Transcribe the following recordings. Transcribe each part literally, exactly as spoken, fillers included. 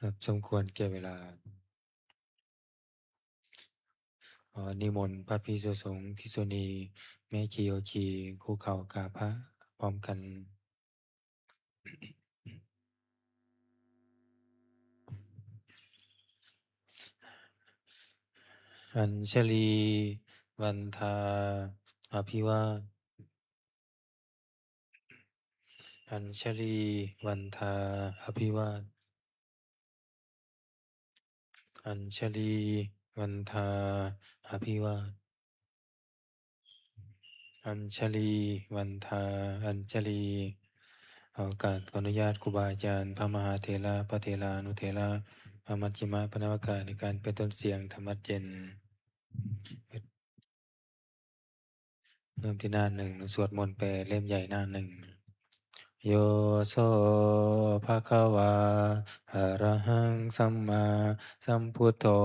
ครับ สมควรแก่เวลา ขอนิมนต์พระภิกษุสงฆ์ภิกษุณี แม่ชีโยคี คุกเข่ากราบพระพร้อมกัน Añjali vandā abhivā- Añjali vandā abhivā- Añjali vandā abhivā- Añjali vandā añjali. ขอโอกาส ขออนุญาตครูบาอาจารย์ พระมหาเถระ พระเถรานุเถระ พระมัชฌิมะ พระนวกะ ในการเป็นต้นเสียงธรรมะเจน เริ่มที่หน้าหนึ่ง สวดมนต์แปลเล่มใหญ่หน้าหนึ่ง Yo so bhagavā arahaṃ sammāsambuddho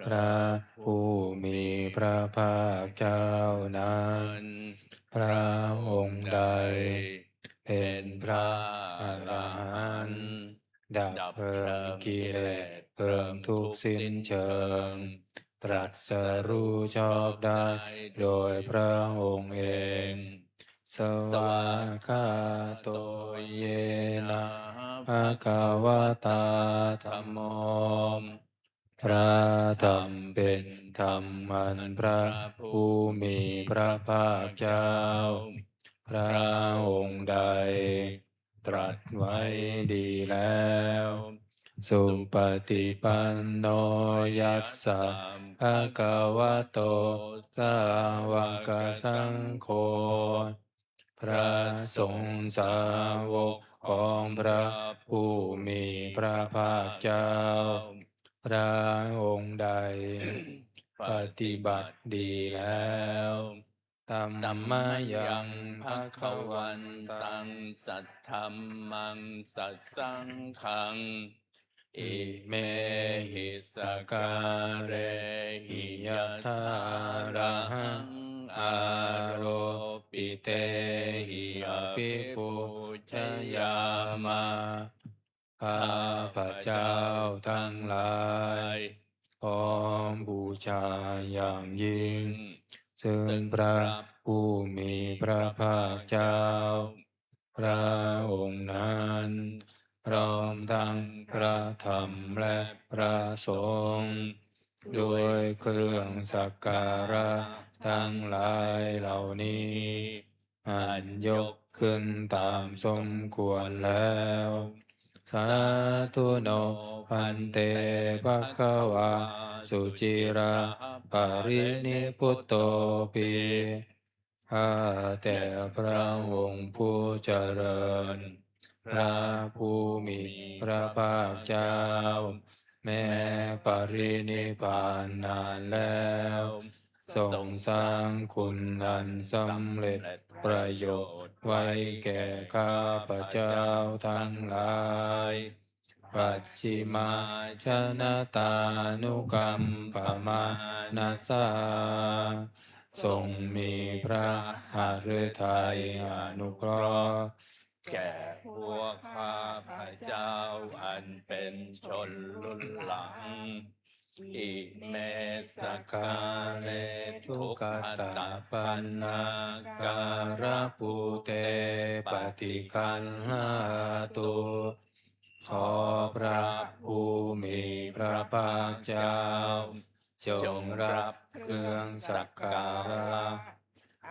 พระผู้มีพระภาคเจ้านั้น พระองค์ใดเป็นพระอรหันต์ ดับเพลิงกิเลสเพลิงทุกข์สิ้นเชิง ตรัสรู้ชอบได้โดยพระองค์เอง Svākkhāto yena bhagavatā dhammo พระธรรมเป็นธรรมอันพระผู้มีพระภาคเจ้า พระองค์ใดตรัสไว้ดีแล้ว Supaṭipanno yassa bhagavato sāvakasaṅgho พระสงฆ์สาวกของพระผู้มีพระภาคเจ้า พระองค์ใดปฏิบัติดีแล้ว Tammayaṃ bhagavantaṃ saddhammaṃ sassaṅghaṃ imehi sakkārehi yathārahaṃ āropitehi abhipūjayāma. ข้าพเจ้าทั้งหลาย ขอบูชาอย่างยิ่ง ซึ่งพระผู้มีพระภาคเจ้า พระองค์นั้น พร้อมทั้งพระธรรมและพระสงฆ์ ด้วยเครื่องสักการะทั้งหลายเหล่านี้ อันยกขึ้นตามสมควรแล้ว Sādhu no bhante bhagavā suciraparinibbutopi. ข้าแต่พระองค์ผู้เจริญ พระผู้มีพระภาคเจ้า แม้ปรินิพพานนานแล้ว ทรงสร้างคุณอันสำเร็จประโยชน์ไว้แก่ข้าพเจ้าทั้งหลาย Pacchimājanatānukampamānasā ทรงมีพระหฤทัยอนุเคราะห์ แก่พวกข้าพเจ้าอันเป็นชนรุ่นหลัง Ime sakkāre duggatapaṇṇākārabhūte paṭiggaṇhātu. ขอพระผู้มีพระภาคเจ้า จงรับเครื่องสักการะ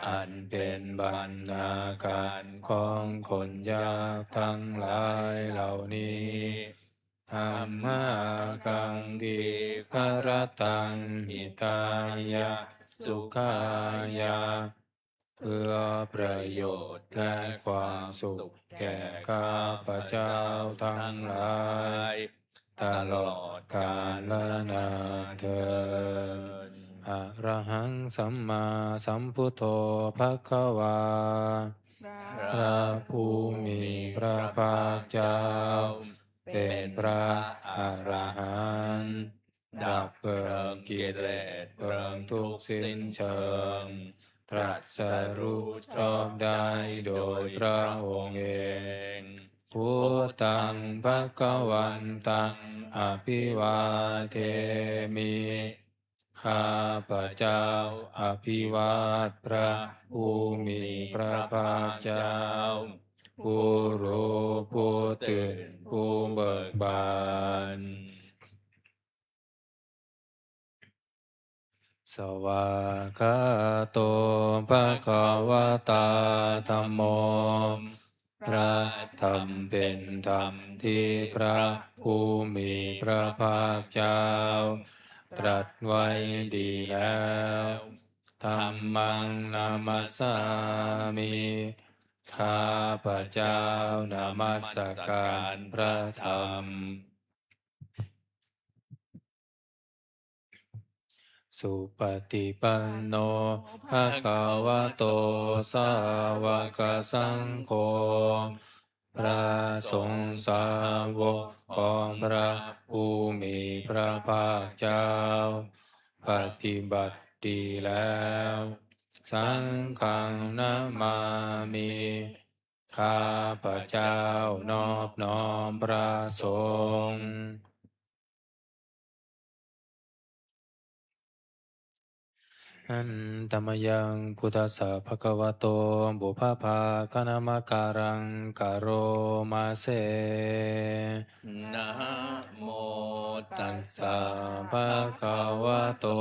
อันเป็นบรรณาการของคนยากทั้งหลายเหล่านี้ Amhākaṃ dīgharattaṃ hitāya sukhāya เพื่อประโยชน์และความสุขแก่ข้าพเจ้าทั้งหลาย ตลอดกาลนานเทอญ Arahaṃ sammāsambuddho bhagavā พระผู้มีพระภาคเจ้า เป็นพระอรหันต์ ดับเพลิงกิเลสเพลิงทุกข์สิ้นเชิง ตรัสรู้ชอบได้โดยพระองค์เอง Buddhaṃ bhagavantaṃ abhivādemi. ข้าพเจ้าอภิวาทพระผู้มีพระภาคเจ้า ผู้รู้ผู้ตื่นผู้เบิกบาน Svākkhāto bhagavatā dhammo. พระธรรมเป็นธรรมที่พระผู้มีพระภาคเจ้าตรัสไว้ดีแล้ว Dhammaṃ namassāmi. ข้าพเจ้านมัสการพระธรรม Supaṭipanno bhagavato sāvakasaṅgho. พระสงฆ์สาวกของพระผู้มีพระภาคเจ้า ปฏิบัติดีแล้ว Saṅghaṃ namāmi. ข้าพเจ้านอบน้อมพระสงฆ์ Handa mayaṃ buddhassa bhagavato pubbabhāganamakāraṃ karoma se. Namo tassa bhagavato.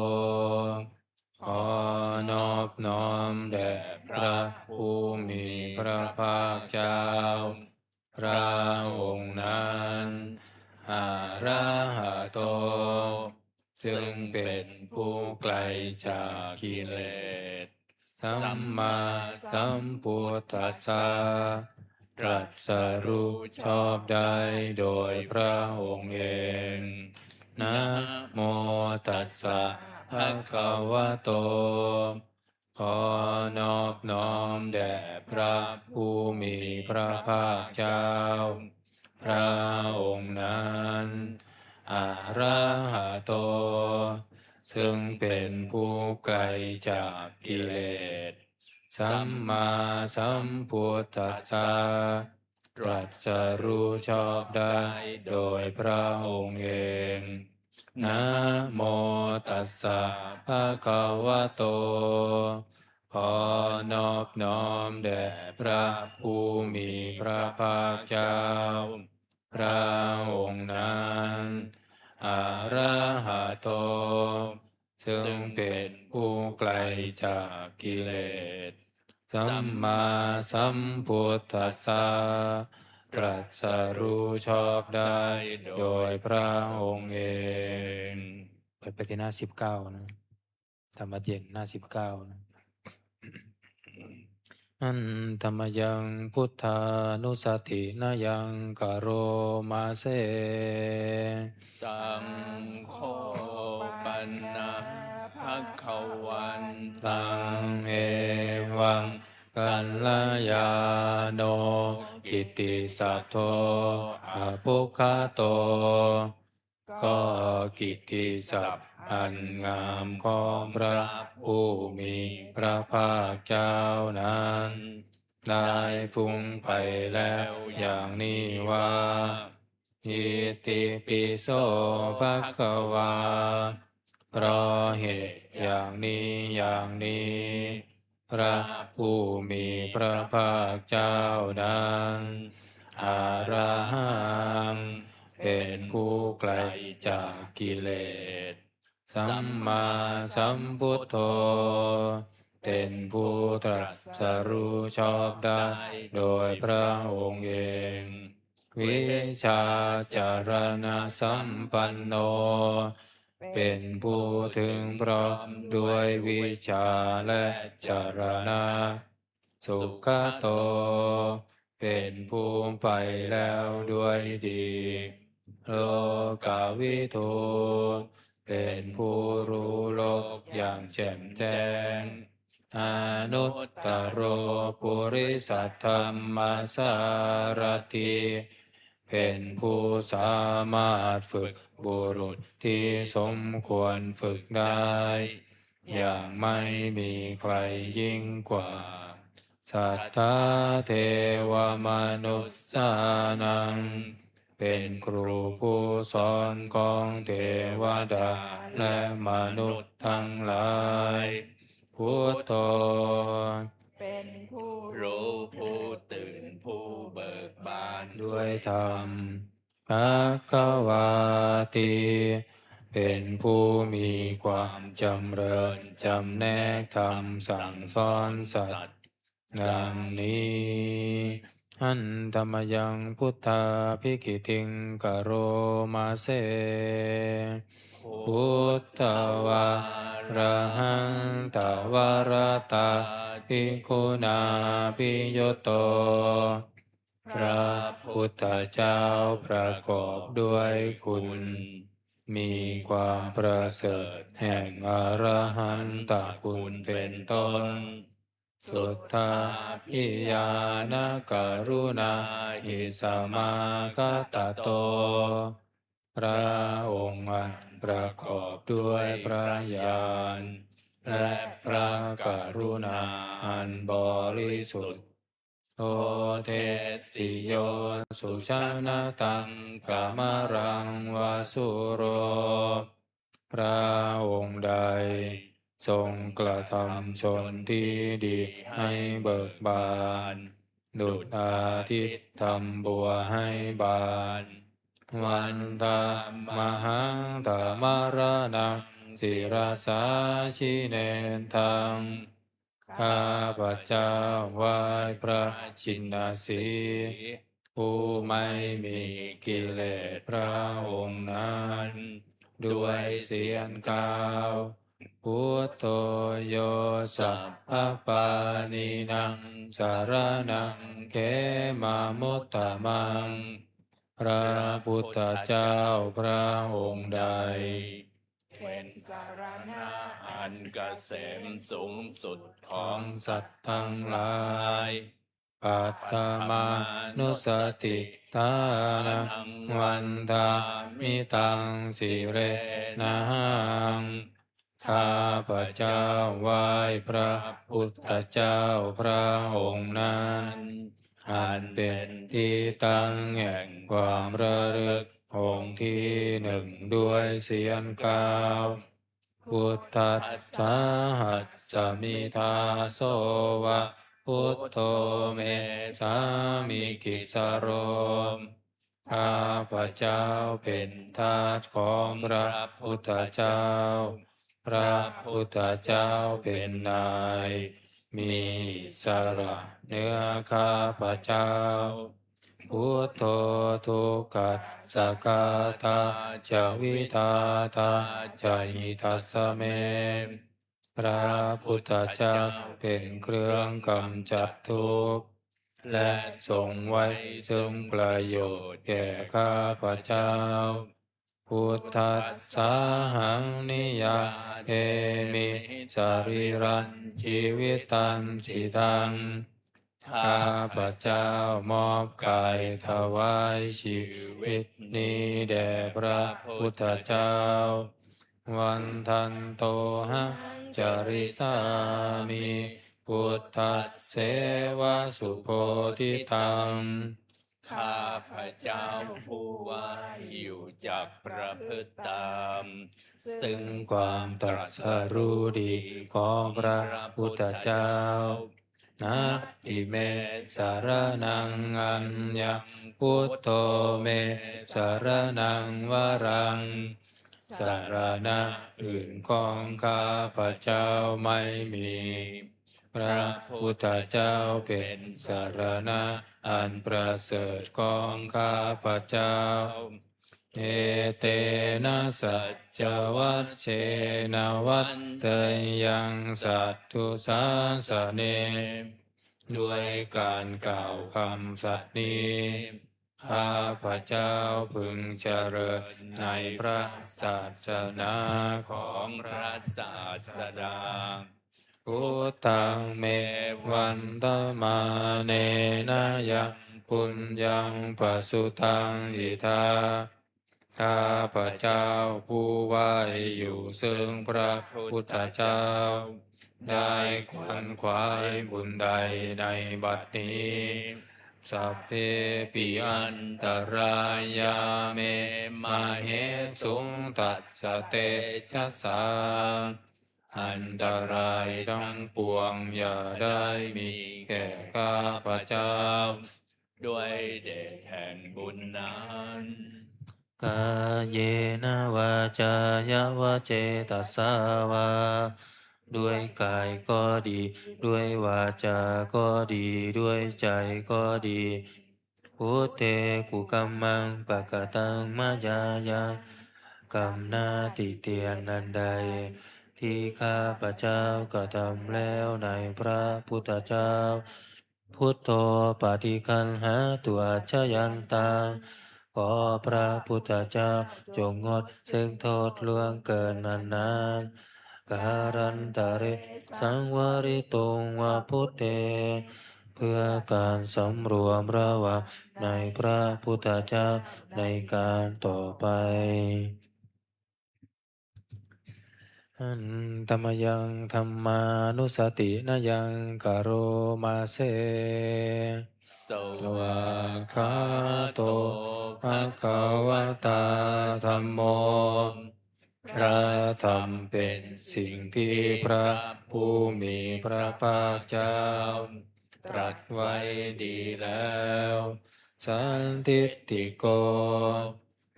ขอนอบน้อมแด่พระผู้มีพระภาคเจ้า พระองค์นั้น arahato ซึ่งเป็นผู้ไกลจากกิเลส sammāsambuddhassa ตรัสรู้ชอบได้โดยพระองค์เอง Namo tassa bhagavato. ขอนอบน้อมแด่พระผู้มีพระภาคเจ้า พระองค์นั้น arahato ซึ่งเป็นผู้ไกลจากกิเลส sammāsambuddhassa ตรัสรู้ชอบได้โดยพระองค์เอง Namo tassa bhagavato. ขอนอบน้อมแด่พระผู้มีพระภาคเจ้า พระองค์นั้น arahato ซึ่งเป็นผู้ไกลจากกิเลส sammāsambuddhassa ตรัสรู้ชอบได้โดยพระองค์เอง เปิดไปที่หน้าสิบเก้านะ ธรรมเย็นหน้าสิบเก้านะ Handa mayaṃ buddhānussatinayaṃ karoma se. Taṃ kho pana bhagavantaṃ evaṃ kalyāṇo kittisabdo abbhuggato. ก็กิตติศัพท์อันงามของพระผู้มีพระภาคเจ้านั้น ได้ฟุ้งไปแล้วอย่างนี้ว่า Itipi so bhagavā. เพราะเหตุอย่างนี้อย่างนี้ พระผู้มีพระภาคเจ้านั้น arahaṃ เป็นผู้ไกลจากกิเลส sammāsambuddho เป็นผู้ตรัสรู้ชอบได้โดยพระองค์เอง vijjācaraṇasampanno เป็นผู้ถึงพร้อมด้วยวิชชาและจรณะ sugato เป็นผู้ไปแล้วด้วยดี lokavidū เป็นผู้รู้โลกอย่างแจ่มแจ้ง anuttaro purisadammasārathi เป็นผู้สามารถฝึกบุรุษที่สมควรฝึกได้ อย่างไม่มีใครยิ่งกว่า satthā devamanussānaṃ เป็นครูผู้สอนของเทวดาและมนุษย์ทั้งหลาย Buddho เป็นผู้รู้ผู้ตื่นผู้เบิกบานด้วยธรรม Bhagavāti เป็นผู้มีความจำเริญจำแนกธรรมสั่งสอนสัตว์ดังนี้ Handa mayaṃ buddhābhigītiṃ karoma se. Buddhavārahantavaratādiguṇābhiyutto พระพุทธเจ้าประกอบด้วยคุณ มีความประเสริฐแห่งอรหันตคุณเป็นต้น Suddhābhiñāṇakaruṇāhi samāgatatto พระองค์อันประกอบด้วยพระญาณ และพระกรุณาอันบริสุทธิ์ Odesi yo sujanataṃ kamalaṃ va sūro พระองค์ใดทรงกระทำชนที่ดีให้เบิกบาน ดุจอาทิตย์ทำบัวให้บาน Vandamahaṃ tamaraṇaṃ sirasā jinendaṃ ข้าพเจ้าไหว้พระจินสีห์ ผู้ไม่มีกิเลสพระองค์นั้น ด้วยเสี้ยนกาว Buddho yo sabbapāṇīnaṃ saraṇaṃ khemamuttamaṃ พระพุทธเจ้าพระองค์ใด เป็นสรณะอันเกษมสูงสุดของสัตว์ทั้งหลาย Paṭhamānussatiṭṭhānaṃ vandāmi taṃ sirenahaṃ ข้าพเจ้าไหว้พระพุทธเจ้าพระองค์นั้น อันเป็นที่ตั้งแห่งความระลึกองค์ที่หนึ่งด้วยเสี้ยนกาว Buddhassāhasmi dāso va buddho me sāmikissaro ข้าพเจ้าเป็นทาสของพระพุทธเจ้า พระพุทธเจ้าเป็นนาย มีอิสระเหนือข้าพเจ้า Buddho dukkhassa ghātā ca vidhātā ca hitassa me พระพุทธเจ้าเป็นเครื่องกำจัดทุกข์ และทรงไว้ซึ่งประโยชน์แก่ข้าพเจ้า Buddhassāhaṃ niyyādemi sarīrañjīvitañcidaṃ ข้าพเจ้ามอบกายถวายชีวิตนี้แด่พระพุทธเจ้า Vandantohaṃ carissāmi buddhasseva subodhitaṃ ข้าพเจ้าผู้ไหว้อยู่จักประพฤติตาม ซึ่งความตรัสรู้ดีของพระพุทธเจ้า Natthi me saraṇaṃ aññaṃ buddho me saraṇaṃ varaṃ สรณะอื่นของข้าพเจ้าไม่มี พระพุทธเจ้าเป็นสรณะอันประเสริฐของข้าพเจ้า Etena saccavajjena vaḍḍheyyaṃ satthu sāsane ด้วยการกล่าวคำสัตย์นี้ ข้าพเจ้าพึงเจริญในพระศาสนาของพระศาสดา Buddhaṃ me vandamānena yaṃ puññaṃ pasutaṃ idha ข้าพเจ้าผู้ไหว้อยู่ซึ่งพระพุทธเจ้า ได้ขวนขวายบุญใดในบัดนี้ Sabbepi antarāyā me māhesuṃ tassa tejasā. อันตรายทั้งปวงอย่าได้มีแก่ข้าพเจ้า ด้วยเดชแห่งบุญนั้น Kāyena vācāya va cetasā vā ด้วยกายก็ดี ด้วยวาจาก็ดี ด้วยใจก็ดี Buddhe kukammaṃ pakataṃ mayā yaṃ กรรมหน้าติเตียนอันใด ที่ข้าพเจ้ากระทำแล้วในพระพุทธเจ้า Buddho paṭiggaṇhātu accayantaṃ ขอพระพุทธเจ้าจงงดซึ่งโทษล่วงเกินนั้นๆ Kālantare saṃvarituṃ va Buddhe เพื่อการสำรวมระวังในพระพุทธเจ้าในการต่อไป Handa mayaṃ dhammānussatinayaṃ karoma se. Svākkhāto bhagavatā dhammo. พระธรรมเป็นสิ่งที่พระผู้มีพระภาคเจ้า ตรัสไว้ดีแล้ว Sandiṭṭhiko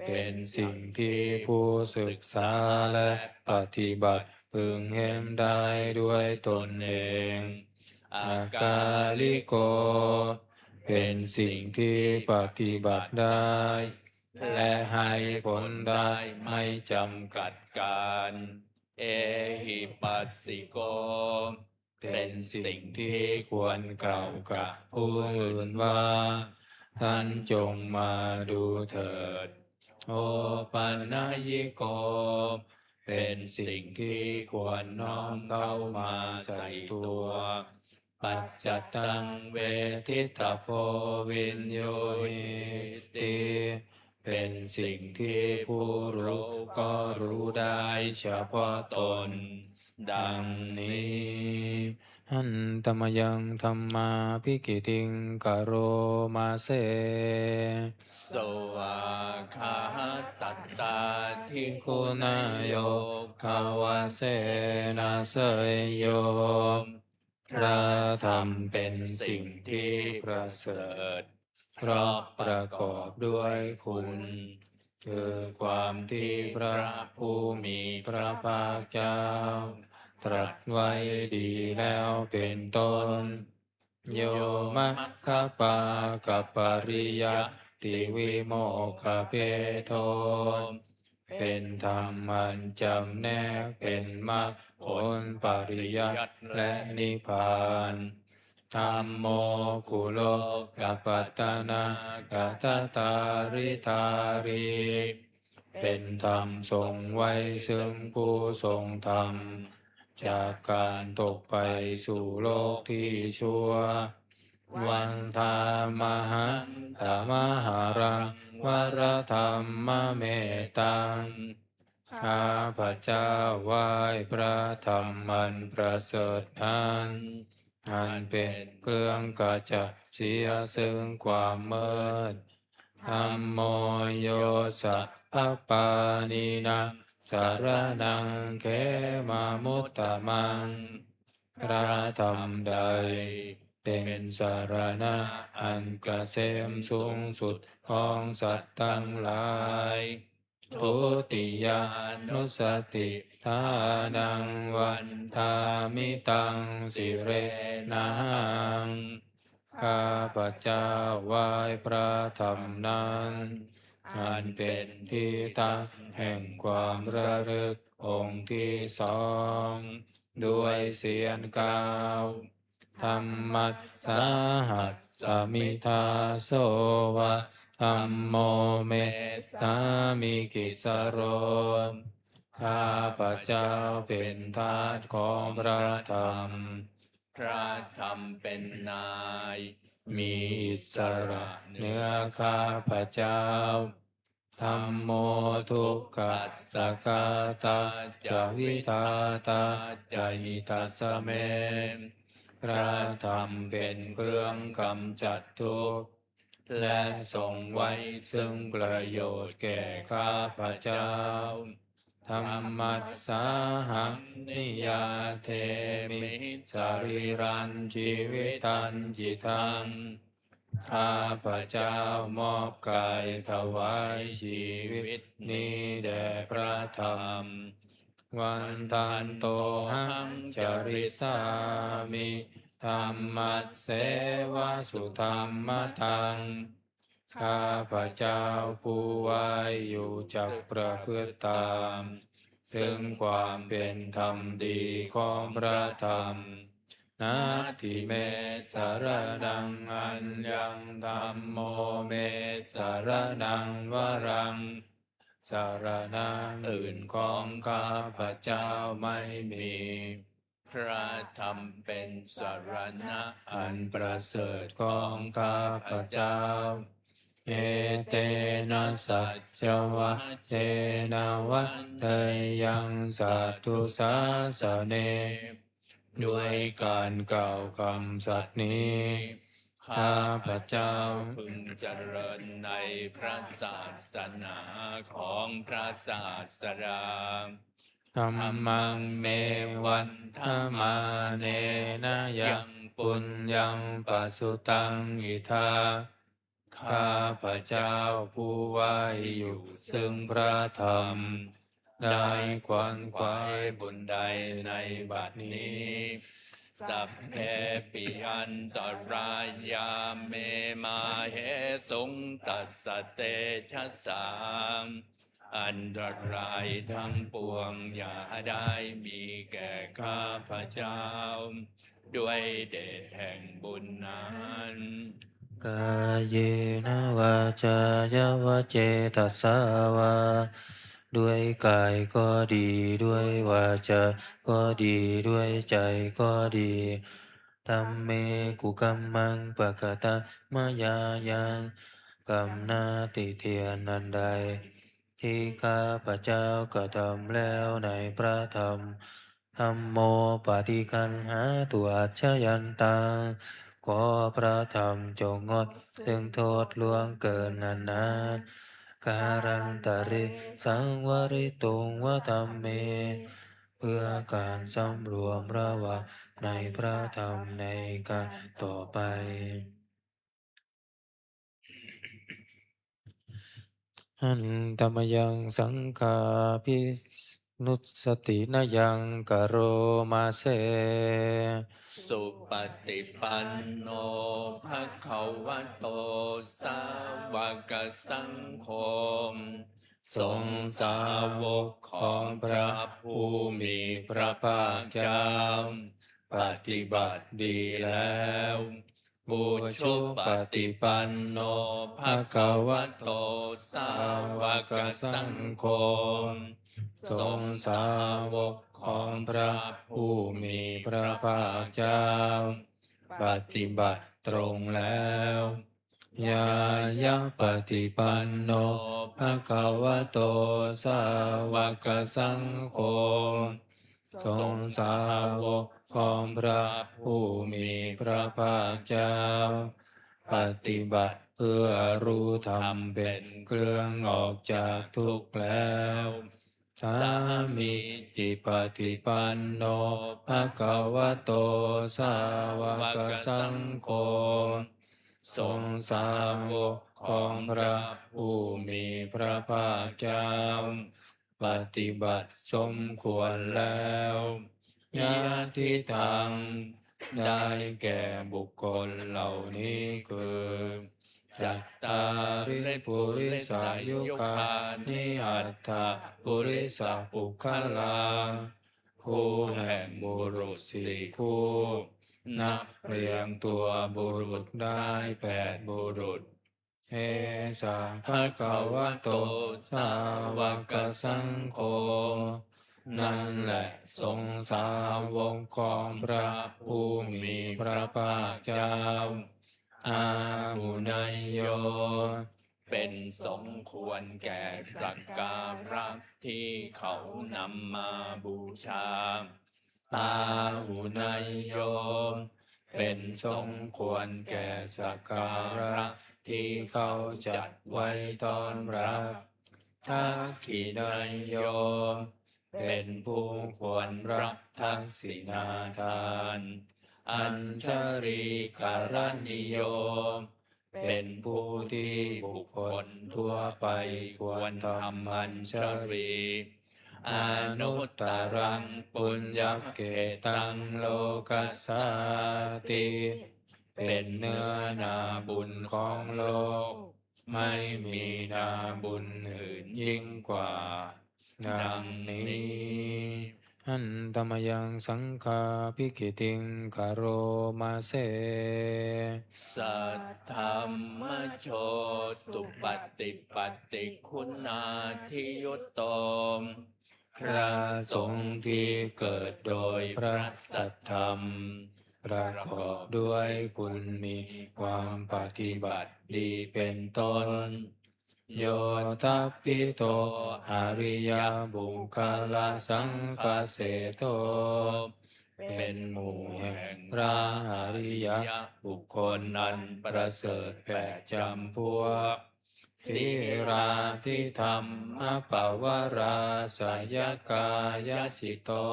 เป็นสิ่งที่ผู้ศึกษาและปฏิบัติพึงเห็นได้ด้วยตนเอง Akāliko เป็นสิ่งที่ปฏิบัติได้ และให้ผลได้ไม่จำกัดกาล Ehipassiko เป็นสิ่งที่ควรกล่าวกับผู้อื่นว่า ท่านจงมาดูเถิด Opanayiko เป็นสิ่งที่ควรน้อมเข้ามาใส่ตัว Paccattaṃ veditabbo viññūhīti เป็นสิ่งที่ผู้รู้ก็รู้ได้เฉพาะตน ดังนี้ Handa mayaṃ dhammābhigītiṃ karoma se. Svākkhātatādiguṇayogavasena seyyo. พระธรรมเป็นสิ่งที่ประเสริฐ เพราะประกอบด้วยคุณ คือความที่พระผู้มีพระภาคเจ้า ตรัสไว้ดีแล้วเป็นต้น Yo maggapākapariyattivimokkhabhedo. เป็นธรรมอันจำแนกเป็นมรรคผล ปริยัติ และนิพพาน Dhammo kulokapattanā kathadhāridhārī. เป็นธรรมทรงไว้ซึ่งผู้ทรงธรรม จากการตกไปสู่โลกที่ชั่ว Vandāmahaṃ tamaharaṃ varadhammametaṃ. ข้าพเจ้าไหว้พระธรรมอันประเสริฐนั้น อันเป็นเครื่องขจัดเสียซึ่งความมืด Dhammo yo sabbapāṇīnaṃ saraṇaṃ khemamuttamaṃ. พระธรรมใดเป็นสรณะอันเกษมสูงสุดของสัตว์ทั้งหลาย Dutiyānussatiṭṭhānaṃ vandāmi taṃ sirenahaṃ. ข้าพเจ้าไหว้พระธรรมนั้น อันเป็นที่ตั้งแห่งความระลึกองค์ที่สอง ด้วยเสียงกล่าว Dhammassāhasmi dāso va dhammo me sāmikissaro. ข้าพเจ้าเป็นทาสของพระธรรม พระธรรมเป็นนาย มีอิสระเหนือข้าพเจ้า Dhammo dukkhassa ghātā ca vidhātā ca hitassa me. พระธรรมเป็นเครื่องกำจัดทุกข์ และทรงไว้ซึ่งประโยชน์แก่ข้าพเจ้า Dhammasāhaṃ niyyādemi sarīrañjīvitañcidaṃ. ข้าพเจ้ามอบกายถวายชีวิตนี้แด่พระธรรม Vandantohaṃ carissāmi dhammasseva sudhammataṃ. ข้าพเจ้าผู้ไหว้อยู่จักประพฤติตาม ซึ่งความเป็นธรรมดีของพระธรรม Natthi me saraṇaṃ aññaṃ dhammo me saraṇaṃ varaṃ. สรณะอื่นของข้าพเจ้าไม่มี พระธรรมเป็นสรณะอันประเสริฐของข้าพเจ้า Etena saccavajjena vaḍḍheyyaṃ satthu sāsane. ด้วยการกล่าวคำสัตย์นี้ ข้าพเจ้าพึงเจริญในพระศาสนาของพระศาสดา Dhammaṃ me vandamānena yaṃ puññaṃ pasutaṃ idha. ข้าพเจ้าผู้ไหว้อยู่ซึ่งพระธรรม ได้ขวนขวายบุญใดในบัดนี้ Sabbepi antarāyā me māhesuṃ tassa tejasā. อันตรายทั้งปวงอย่าได้มีแก่ข้าพเจ้า ด้วยเดชแห่งบุญนั้น Kāyena vācāya va cetasā vā. ด้วยกายก็ดี ด้วยวาจาก็ดี ด้วยใจก็ดี Dhamme kukammaṃ pakataṃ mayā yaṃ. กรรมหน้าติเตียนอันใด ที่ข้าพเจ้ากระทำแล้วในพระธรรม Dhammo paṭiggaṇhātu accayantaṃ. ขอพระธรรมจงงดซึ่งโทษล่วงเกินนั้นนะ Kālantare saṃvarituṃ va dhamme. เพื่อการสำรวมระวังในพระธรรมในกาลต่อไป Handa mayaṃ saṅghābhinussatinayaṃ karoma se. Supaṭipanno bhagavato sāvakasaṅgho. สงฆ์สาวกของพระผู้มีพระภาคเจ้า ปฏิบัติดีแล้ว Ujupaṭipanno bhagavato sāvakasaṅgho. สงฆ์สาวกของพระผู้มีพระภาคเจ้า ปฏิบัติตรงแล้ว Ñāyapaṭipanno bhagavato sāvakasaṅgho. สงฆ์สาวกของพระผู้มีพระภาคเจ้า ปฏิบัติเพื่อรู้ธรรมเป็นเครื่องออกจากทุกข์แล้ว Sāmīcipaṭipanno bhagavato sāvakasaṅgho. สงฆ์สาวกของพระผู้มีพระภาคเจ้า ปฏิบัติสมควรแล้ว Yadidaṃ ได้แก่บุคคลเหล่านี้คือ Cattāri purisayugāni aṭṭha purisapuggalā. คู่แห่งบุรุษสี่คู่ นับเรียงตัวบุรุษได้แปดบุรุษ Esa bhagavato sāvakasaṅgho. นั่นแหละสงฆ์สาวกของพระผู้มีพระภาคเจ้า Āhuneyyo เป็นสมควรแก่สักการะที่เขานำมาบูชา ตาหุนายโย เป็นสมควรแก่สักการะที่เขาจัดไว้ต้อนรับ ทักขิณายโย เป็นผู้ควรรับทักษิณาทาน อัญชลีกรณิโย เป็นผู้ที่บุคคลทั่วไปควรทำอัญชลี อนุตตรังปุญญเขตังโลกัสสาติ เป็นเนื้อนาบุญของโลก ไม่มีนาบุญอื่นยิ่งกว่า ดังนี้ Handa mayaṃ saṅghābhigītiṃ karoma se. Saddhammajo suppaṭipattiguṇādiyutto พระสงฆ์ที่เกิดโดยพระสัทธรรม ประกอบด้วยคุณมีความปฏิบัติดีเป็นต้น Yotappito ariyapuggalasaṅghaseṭṭho เป็นหมู่แห่งพระอริยบุคคลอันประเสริฐแปดจำพวก Sīlādidhammapavarāsayakāyacitto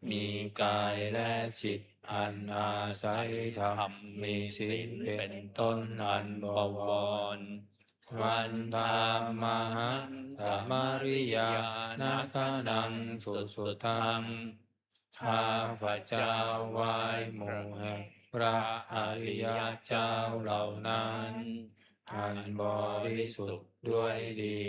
มีกายและจิตอันอาศัยธรรม มีศีลเป็นต้นอันบวร Vandāmahaṃtamariyānagaṇaṃ susuddhaṃ ข้าพเจ้าไหว้หมู่แห่งพระอริยเจ้าเหล่านั้น อันบริสุทธิ์ด้วยดี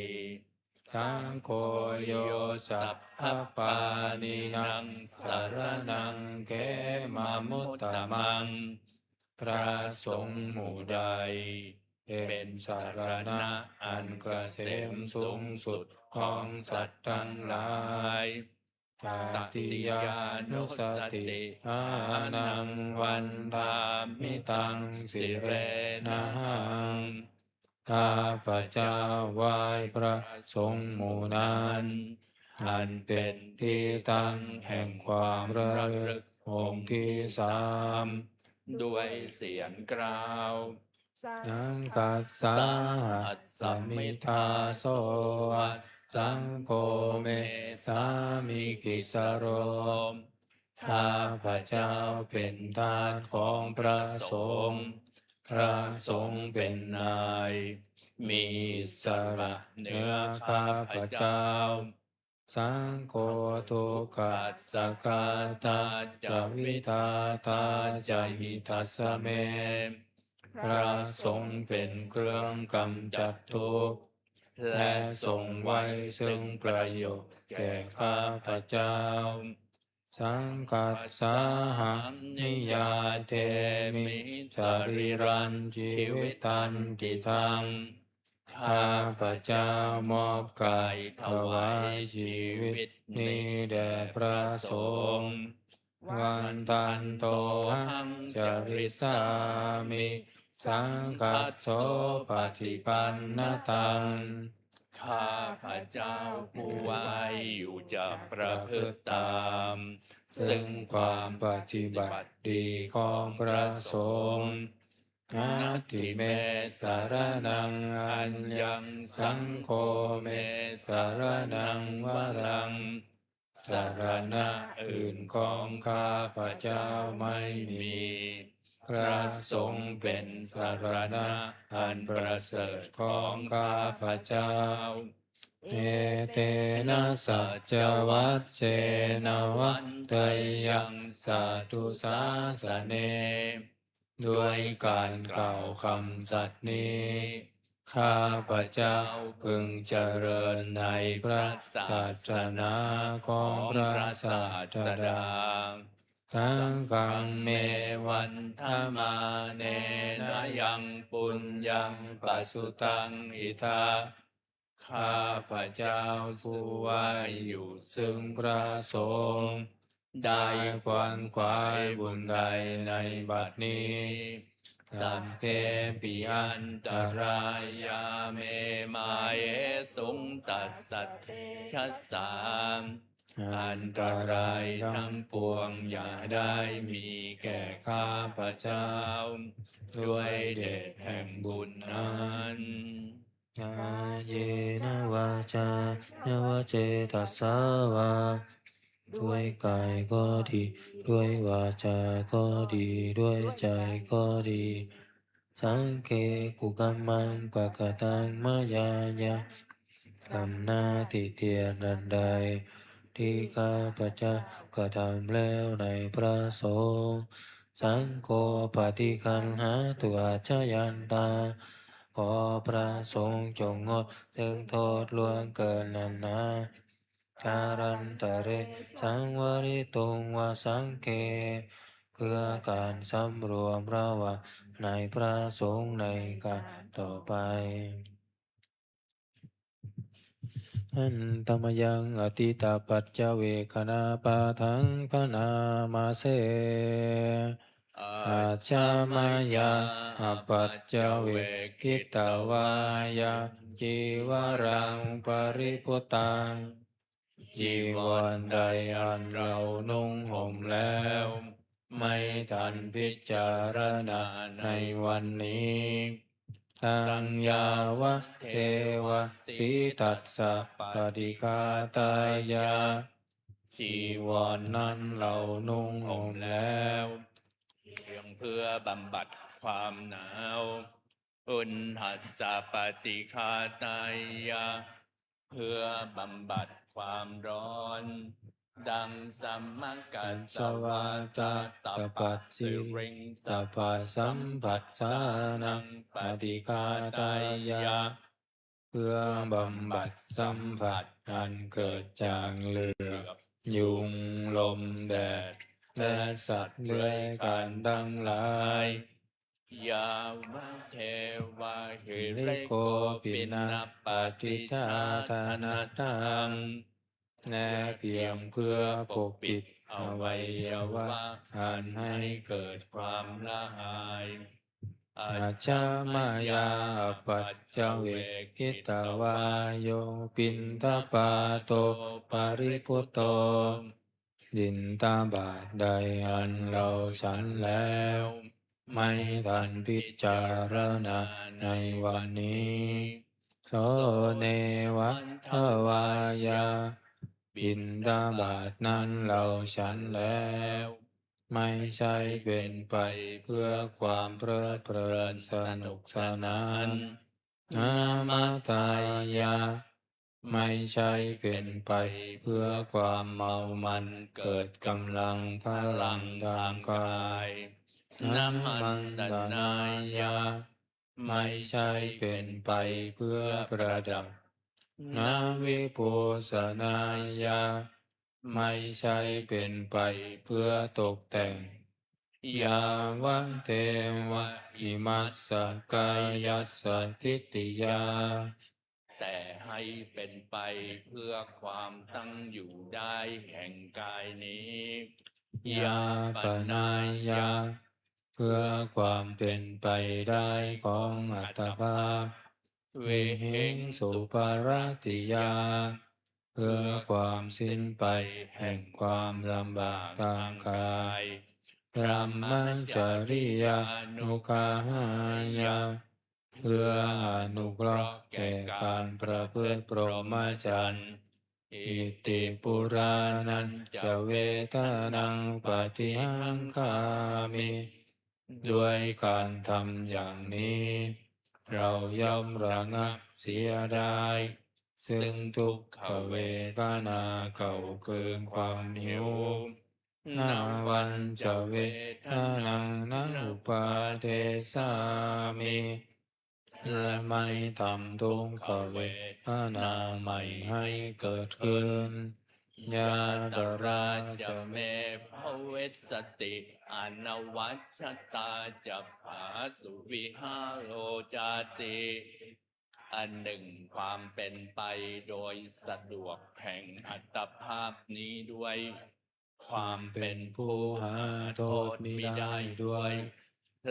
Saṅgho yo sabbapāṇīnaṃ saraṇaṃ khemamuttamaṃ พระสงฆ์หมู่ใด เป็นสรณะอันเกษมสูงสุดของสัตว์ทั้งหลาย Tatiyānussatiṭṭhānaṃ vandāmi taṃ sirenahaṃ ข้าพเจ้าไหว้พระสงฆ์หมู่นั้น อันเป็นที่ตั้งแห่งความระลึกองค์ที่สาม ด้วยเสียงกล่าว Saṅghassāhasmi dāso saṅgho me sāmikissaro ข้าพเจ้าเป็นทาสของพระสงฆ์ พระสงฆ์เป็นนาย มีอิสระเหนือข้าพเจ้า Saṅgho dukkhassa ghātā ca vidhātā ca hitassa me พระสงฆ์เป็นเครื่องกำจัดทุกข์ และทรงไว้ซึ่งประโยชน์แก่ข้าพเจ้า Saṅghassāhaṃ niyyādemi sarīrañjīvitañcidaṃ ข้าพเจ้ามอบกายถวายชีวิตนี้แด่พระสงฆ์ Vandantohaṃ carissāmi saṅghassopaṭipannataṃ ข้าพเจ้าผู้ไหว้อยู่จะประพฤติตาม ซึ่งความปฏิบัติดีของพระสงฆ์ Natthi me saraṇaṃ aññaṃ saṅgho me saraṇaṃ varaṃ สรณะอื่นของข้าพเจ้าไม่มี พระสงฆ์เป็นสรณะอันประเสริฐของข้าพเจ้า Etena saccavajjena vaḍḍheyyaṃ satthu sāsane ด้วยการกล่าวคำสัตย์นี้ ข้าพเจ้าพึงเจริญในพระศาสนาของพระศาสดา Saṅghaṃ me vandamānena yaṃ puññaṃ pasutaṃ idha ข้าพเจ้าผู้ไหว้อยู่ซึ่งพระสงฆ์ ได้ขวนขวายบุญใดในบัดนี้ Sabbepi antarāyā me māhesuṃ tassa tejasā. อันตรายทั้งปวงอย่าได้มีแก่ข้าพเจ้า ด้วยเดชแห่งบุญนั้น Kāyena vācāya va cetasā vā ด้วยกายก็ดี ด้วยวาจาก็ดี ด้วยใจก็ดี Sagge kukammaṃ pakataṃ mayā yaṃ กรรมหน้าติเตียนอันใด ที่ข้าพเจ้ากระทำแล้วในพระสงฆ์ Saṅgho paṭiggaṇhātu accayantaṃ ขอพระสงฆ์จงงดซึ่งโทษล่วงเกินนั้นนะ Kālantare saṃvarituṃ va saṅghe เพื่อการสำรวมระวังในพระสงฆ์ในกาลต่อไป Handa mayaṃ atītapaccavekkhaṇapāṭhaṃ bhaṇāma se. Ajja mayā apaccavekkhitvā yaṃ cīvaraṃ paribhuttaṃ จีวรใดอันเรานุ่งห่มแล้ว ไม่ทันพิจารณาในวันนี้ Taṃ yāvadeva sītassa paṭighātāya จีวรนั้นเรานุ่งห่มแล้ว เพียงเพื่อบำบัดความหนาว Uṇhassa paṭighātāya เพื่อบำบัดความร้อน Daṃsamakasavātātapasiriṃ sabbasambhasānaṃ paṭighātāya เพื่อบำบัดสัมผัสอันเกิดจากเหลือบ ยุง ลม แดด และสัตว์เลื้อยคลานทั้งหลาย Yāvadeva hirikopinapaṭicchādanatthaṃ และเพียงเพื่อปกปิดอวัยวะอันให้เกิดความละอาย Ajja mayā apaccavekkhitvā yo piṇḍapāto paribhutto บิณฑบาตใดอันเราฉันแล้ว ไม่ทันพิจารณาในวันนี้ So neva davāya บิณฑบาตนั้นเราฉันแล้ว ไม่ใช่เป็นไปเพื่อความเพลิดเพลินสนุกสนาน Na madāya ไม่ใช่เป็นไปเพื่อความเมามันเกิดกำลังพลังทางกาย Na maṇḍanāya ไม่ใช่เป็นไปเพื่อประดับ Na vibhūsanāya ไม่ใช่เป็นไปเพื่อตกแต่ง Yāvadeva imassa kāyassa ṭhitiyā แต่ให้เป็นไปเพื่อความตั้งอยู่ได้แห่งกายนี้ Yāpanāya เพื่อความเป็นไปได้ของอัตภาพ Vihiṃsuparatiyā เพื่อความสิ้นไปแห่งความลำบากทางกาย Brahmacariyanuggahāya เพื่ออนุเคราะห์แก่การประพฤติพรหมจรรย์ Iti purāṇañca vedanaṃ paṭihaṅkhāmi ด้วยการทำอย่างนี้ เราย่อมระงับเสียได้ ซึ่งทุกขเวทนาเก่าคือความหิว Navañca vedanaṃ na uppādessāmi และไม่ทำทุกขเวทนาใหม่ให้เกิดขึ้น Yātrā ca me bhavissati anavajjatā ca phāsuvihāro cāti. อันหนึ่งความเป็นไปโดยสะดวกแห่งอัตภาพนี้ด้วย ความเป็นผู้หาโทษมิได้ด้วย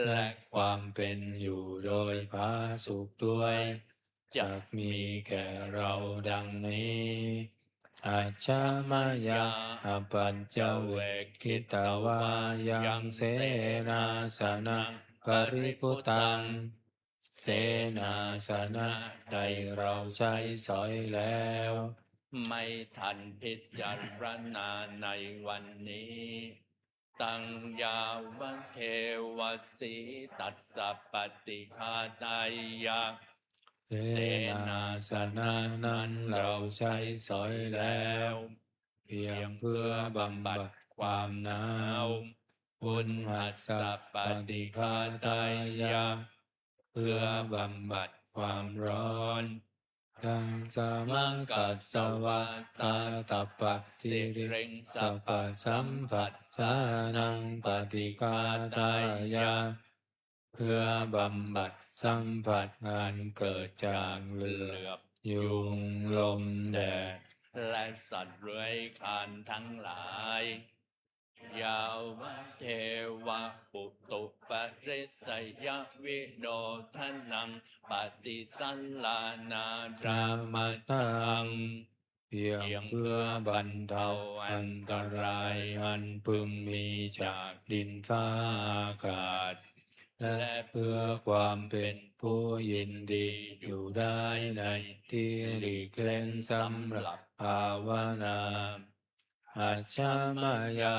และความเป็นอยู่โดยผาสุกด้วย จักมีแก่เราดังนี้ Ajjhamāyā apaccavekkhitvā yaṃ senāsanaṃ paribhuttaṃ. เสนาสนะใดเราใช้สอยแล้ว ไม่ทันพิจารณาในวันนี้ Taṃ yāvadeva sītassa paṭighātāya. เสนาสนะนั้นเราใช้สอยแล้ว เพียงเพื่อบำบัดความหนาว Uṇhassa paṭighātāya. เพื่อบำบัดความร้อน Tasmā katvā tātapasiriṃsapasamphassānaṃ paṭighātāya. เพื่อบำบัดสัมผัสอันเกิดจากเหลือบยุง ลมแดด และสัตว์เลื้อยคลานทั้งหลาย Yāvadeva utuparissayavinodanaṃ paṭisallānārāmatthaṃ. เพียงเพื่อบรรเทาอันตรายอันพึงมีจากดินฟ้าอากาศ และเพื่อความเป็นผู้ยินดีอยู่ได้ในที่หลีกเล่นสำหรับภาวนา Ajjhamāyā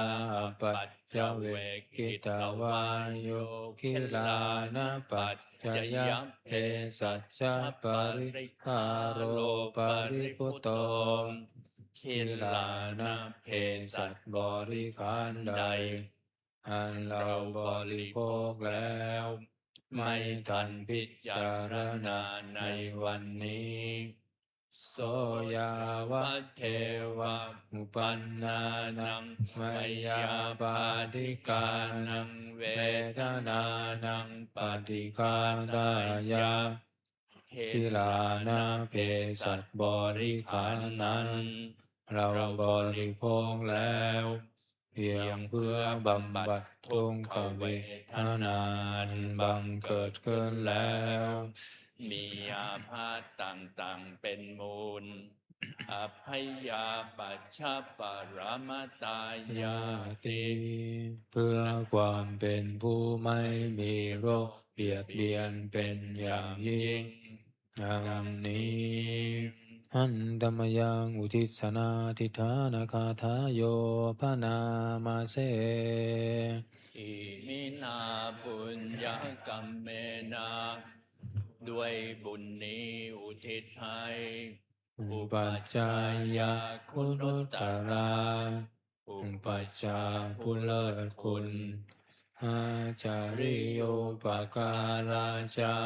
apaccavekkhitvā yo gilānapaccayabhesajjaparikkhāro paribhutto. กิลานะเภสัชบริขารใด อันเราบริโภคแล้ว ไม่ทันพิจารณาในวันนี้ So yāvadeva uppannānaṃ veyyābādhikānaṃ vedanānaṃ paṭighātāya. กิลานะเภสัชบริขารนั้น เราบริโภคแล้ว เพียงเพื่อบำบัดทุกขเวทนาอันบังเกิดขึ้นแล้ว มีอาพาธต่างๆเป็นมูล Abyāpajjhaparamatāyāti. เพื่อความเป็นผู้ไม่มีโรคเบียดเบียนเป็นอย่างยิ่ง ดังนี้ Handa mayaṃ uddissanādhiṭṭhānagāthāyo bhaṇāma se. Iminā puññakammena ด้วยบุญนี้อุทิศให้ Upajjhāyā guṇuttarā Upajjhāyā ผู้เลิศคุณ Ācariyūpakārā ca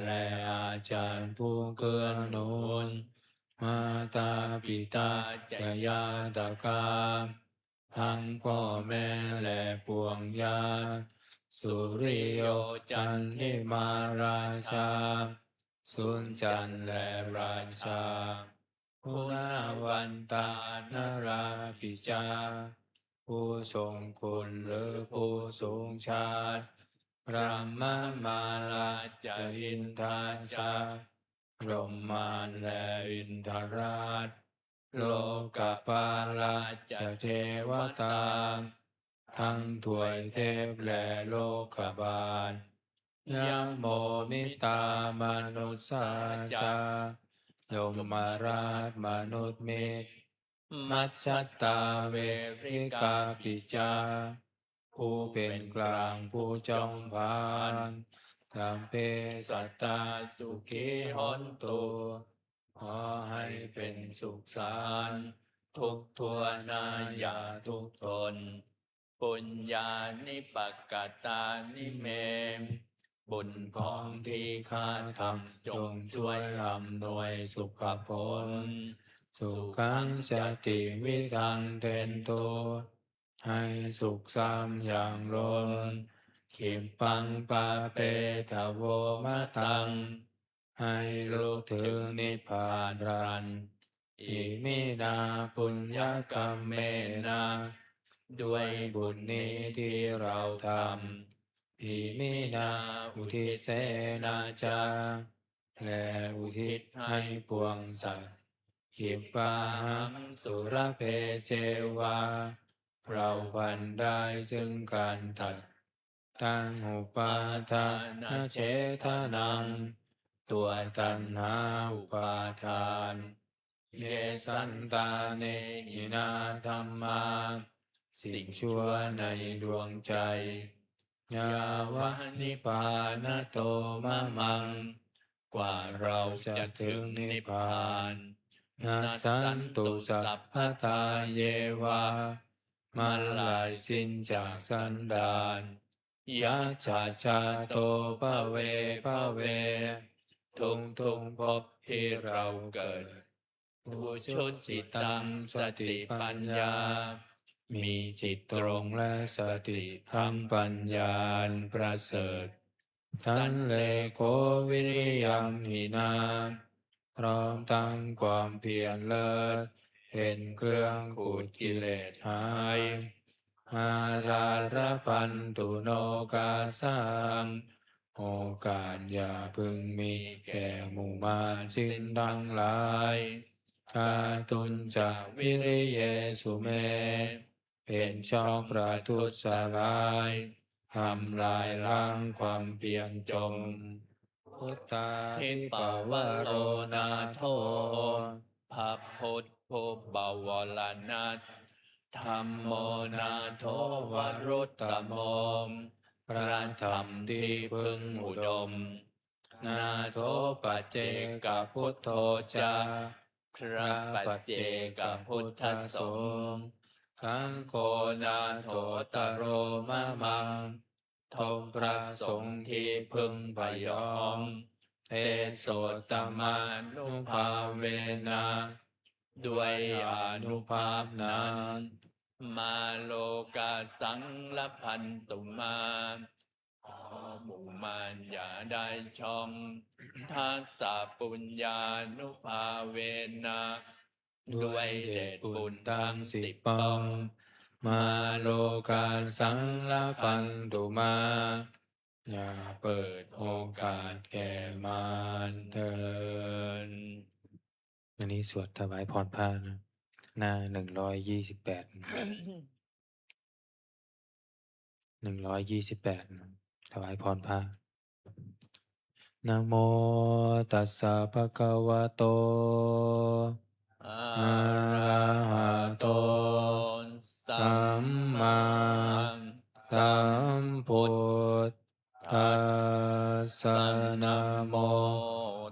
และอาจารย์ผู้เกื้อหนุน Mātā pitā ca ñātakā ทั้งพ่อแม่และปวงญาติ Suriyo candimā rājā สุญจันทร์และราชา Guṇavantā narāpi ca ผู้ทรงคุณหรือผู้สูงชาติ Brahmamārā ca indā ca พรหมมารและอินทราช Lokapālā ca devatā ทั้งทวยเทพและโลกบาล Yamo mittā manussā ca ยมราชมนุษย์มิตร Majjhattā verikāpi ca ผู้เป็นกลางผู้จอมพาล Sabbe sattā sukhī hontu ขอให้เป็นสุขสันต์ทุกทั่วหน้าอย่าทุกข์ทน Puññāni pakatāni me บุญพ้องที่ข้าทำจงช่วยอำนวยสุขผล Sukhañca tividhaṃ dentu ให้สุขซ้ำอย่างล้น Khippaṃ pāpetha vo mataṃ ให้รู้ถึงนิพพานพลัน Iminā puññakammena ด้วยบุญนี้ที่เราทำ iminā udisena ca และอุทิศให้ปวงสัตว์ khippāhaṃ sulabhe ceva เราพลันได้ซึ่งการตัด taṇhupādānachedanaṃ ตัวตัณหาอุปาทาน ye santāne hinā dhammā สิ่งชั่วในดวงใจ yāva nibbānato mamaṃ กว่าเราจะถึงนิพพาน nassantu sabbadā yeva มันลายสิ้นจากสันดาน yattha jāto bhave bhave ทุกทุกๆ ภพที่เราเกิด ujucittaṃ satipaññā มีจิตตรงและสติทั้งปัญญาอันประเสริฐ sallekho viriyaṃ hinā พร้อมทั้งความเพียรเลิศ เป็นเครื่องขูดกิเลสหาย mārā labhantu nokāsaṃ โอกาสอย่าพึงมีแก่หมู่มารสิ้นทั้งหลาย kātuñca viriyesu me เป็นช่องประทุษร้าย ทำลายล้างความเพียรจม buddhādhipavaro nātho พระพุทธผู้บวรนัส dhammo nātho varuttamo พระธรรมที่พึ่งอุดม nātho paccekabuddho ca พระปัจเจกพุทธสงฆ์ saṅgho nāthottaro mamaṃ ทบพระสงฆ์ที่พึ่งพยอง tesottamānubhāvena ด้วยอานุภาพนั้น mārokāsaṃ labhantu mā ขอหมู่มารอย่าได้ช่อง dasappuññānubhāvena ด้วยเดชบุญทั้งสิบปอง mārokāsaṃ labhantu mā อย่าเปิดโอกาสแก่มารเถิด อันนี้สวดถวายพรพระนะ หน้าหนึ่งร้อยยี่สิบแปด หนึ่งร้อยยี่สิบแปดนะ ถวายพรพระ namo tassa bhagavato arahato sammāsambuddhassa. Namo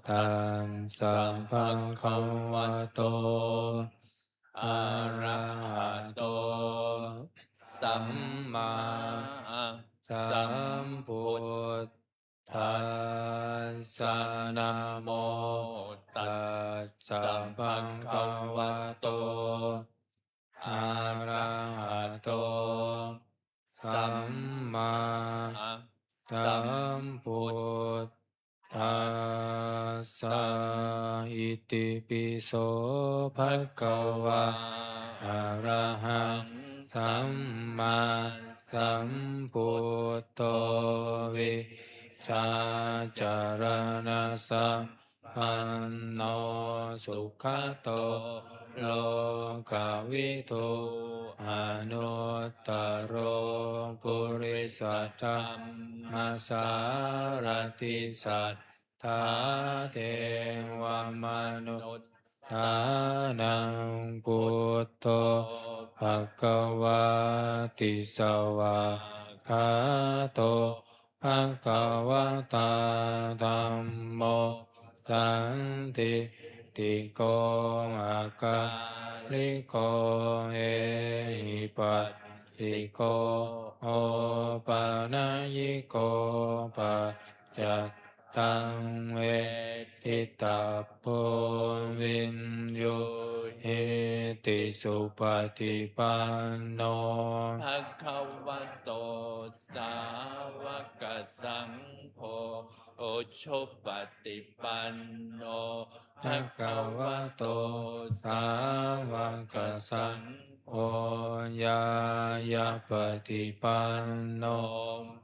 tassa bhagavato arahato sammāsambuddhassa. Namo tassa bhagavato arahato sammāsambuddhassa. Itipi so bhagavā arahaṃ sammāsambuddho vijjācaraṇasampanno sugato lokavidū anuttaro purisadammasārathi satthā devamanussānaṃ buddho bhagavāti. Svākkhāto bhagavatā dhammo sandiṭṭhiko akāliko ehipassiko opanayiko paccattaṃ veditabbo viññūhīti. Supaṭipanno bhagavato sāvakasaṅgho, ujupaṭipanno bhagavato sāvakasaṅgho, Oṇāyapaṭipanno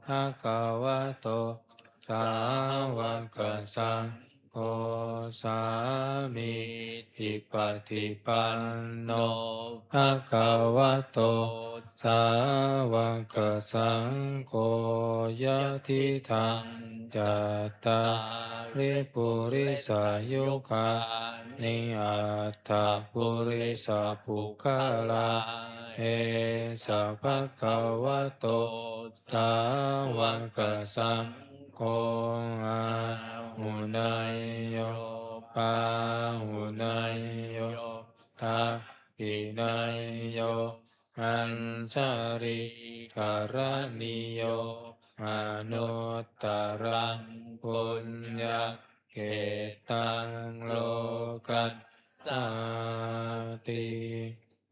bhagavato sāvakasaṅ gho, sāmīcipaṭipanno bhagavato sāvakasaṅgho, yadidaṃ cattāri purisayugāni aṭṭha purisapuggalā, esa bhagavato sāvakasaṅ gho, āhuneyyo pāhuneyyo dakkhiṇeyyo añjalikaraṇīyo anuttaraṃ puññakkhettaṃ lokassāti.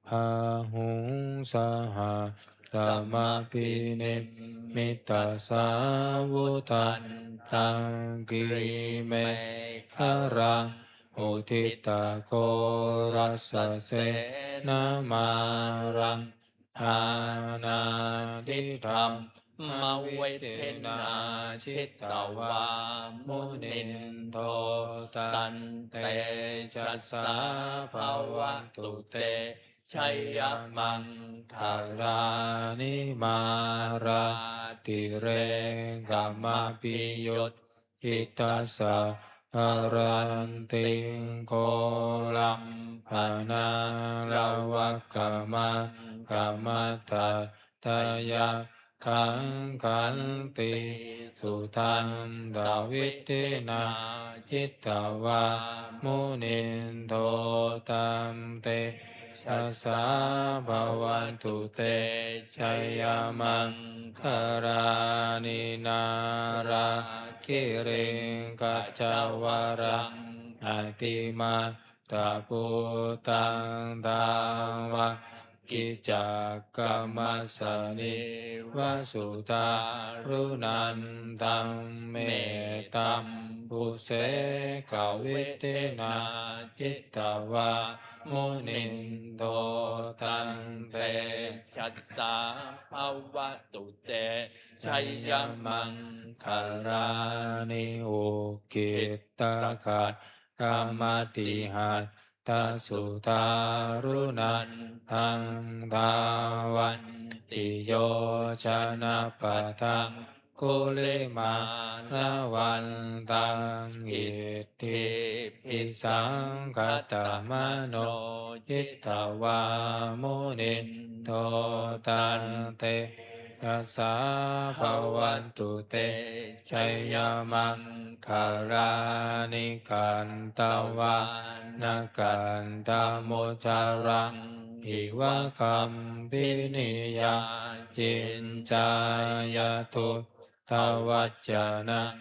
Bāhuṃ sahassamabhinimmitasāvudhantaṃ grīmekhalaṃ uditaghorasasenamāraṃ dānādidhammavidhinā jitavā munindo tantejasā bhavatu te jayamaṅgalāni. Mārātirekamabhiyujjhitasabbarattiṃ ghorampanāḷavakamakkhamathaddhayak khaṃ khantīsudantavidhinā jitavā munindo tantejasā bhavatu te jayamaṅgalāni. Nāḷāgiriṃ gajavaraṃ atimattabhūtaṃ dāvag gicakkamasanīva sudāruṇantaṃ mettambusekavidhinā jitavā munindo tantejasā bhavatu te jayamaṅgalāni. Ukkhittakhaggamatihat tasudāruṇantaṃ dhāvantiyojanapathaṅgulimālavantaṃ iddhībhisaṅkhatamano jitavā munindo tantejasā bhavatu te jayamaṅgalāni. Katvāna kaṭṭhamudaraṃ iva gabbhinīyā ciñcāya duṭṭhavacanaṃ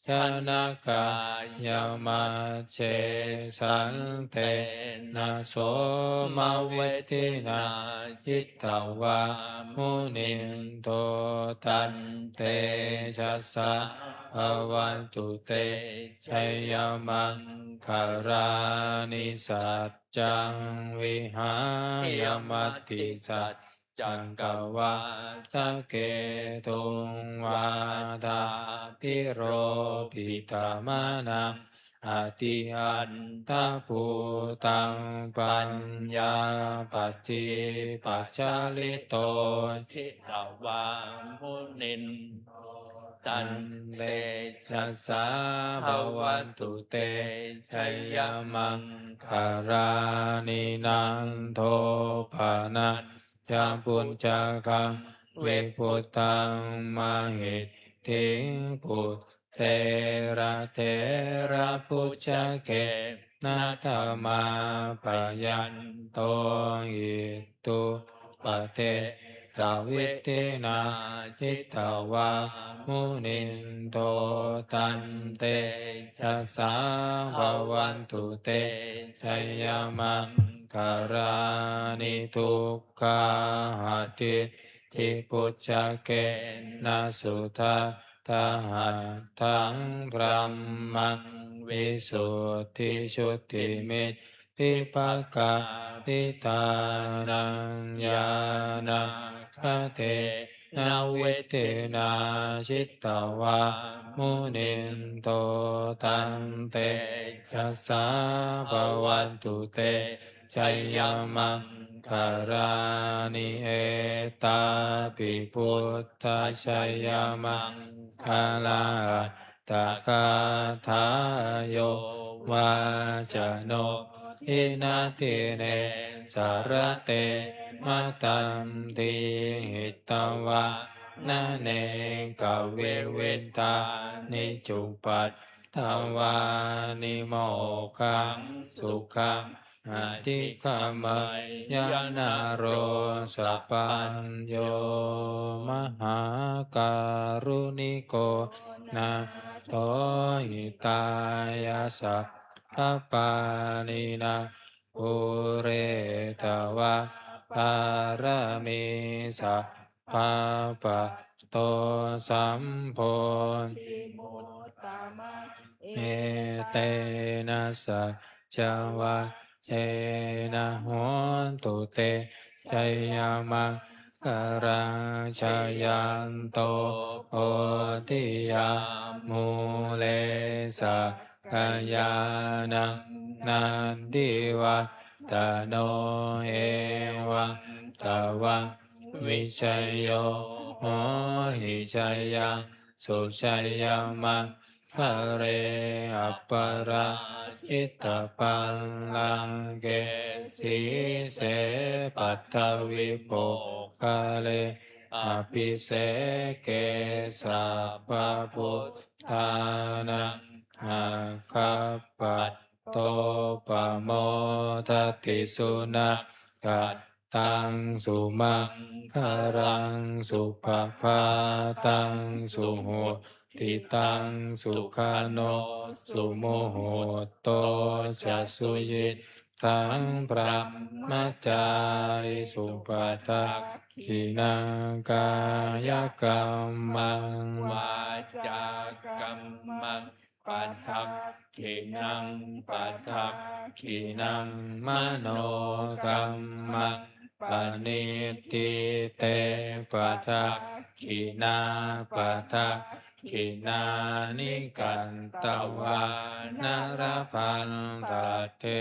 janakāyamajjhe santena somavidhinā jitavā munindo tantejasā bhavatu te jayamaṅgalāni. Saccaṃ vihāya matisaccakavādaketuṃ vādābhiropitamanaṃ atiandhabhūtaṃ paññāpadīpajalito jitavā munindo tantejasā bhavatu te jayamaṅgalāni. Nandopanandabhujagaṃ vibudhaṃ mahiddhiṃ puttena therabhujagena damāpayanto iddhūpadesavidhinā jitavā munindo tantejasā bhavatu te jayamaṅgalāni. Duggāhadiṭṭhibhujagena sudaṭṭhahatthaṃ brahmaṃ visuddhijutimiddhi vibhākābhidhānaṃ ñāṇāgadena vidhinā jitavā munindo taṃ tejasā bhavatu te jayamaṅgalāni. Etāpi buddhajayamaṅgalaaṭṭhagāthā yo vācano dinadine sarate matandī hitvānanekavividhāni cupaddavāni mokkhaṃ sukhaṃ adhigameyya naro sapañño. Mahākāruṇiko nātho hitāya sabbapāṇinaṃ pūretvā pāramī sabbā patto sambodhimuttamaṃ. Etena saccavajjena hotu te jayamaṅgalaṃ. Jayanto bodhiyā mūle sakyānaṃ nandivaḍḍhano evaṃ tvaṃ vijayo hohi jayassu jayamaṅgale aparājitapallaṅke sīse paṭhavipokkhare abhiseke sabbabuddhānaṃ aggappatto pamodati. Sunakkhat taṃ sumaṅgalaṃ supabhātaṃ suhuṭṭhitaṃ sukhaṇo sumuhutto ca suyiṭṭhaṃ brahmacārisu. Padakkhiṇaṃ kāyakammaṃ vācākammaṃ padakkhiṇaṃ padakkhiṇaṃ manokammaṃ paṇidhī te padakkhiṇā padakkhiṇāni katvāna labhantatthe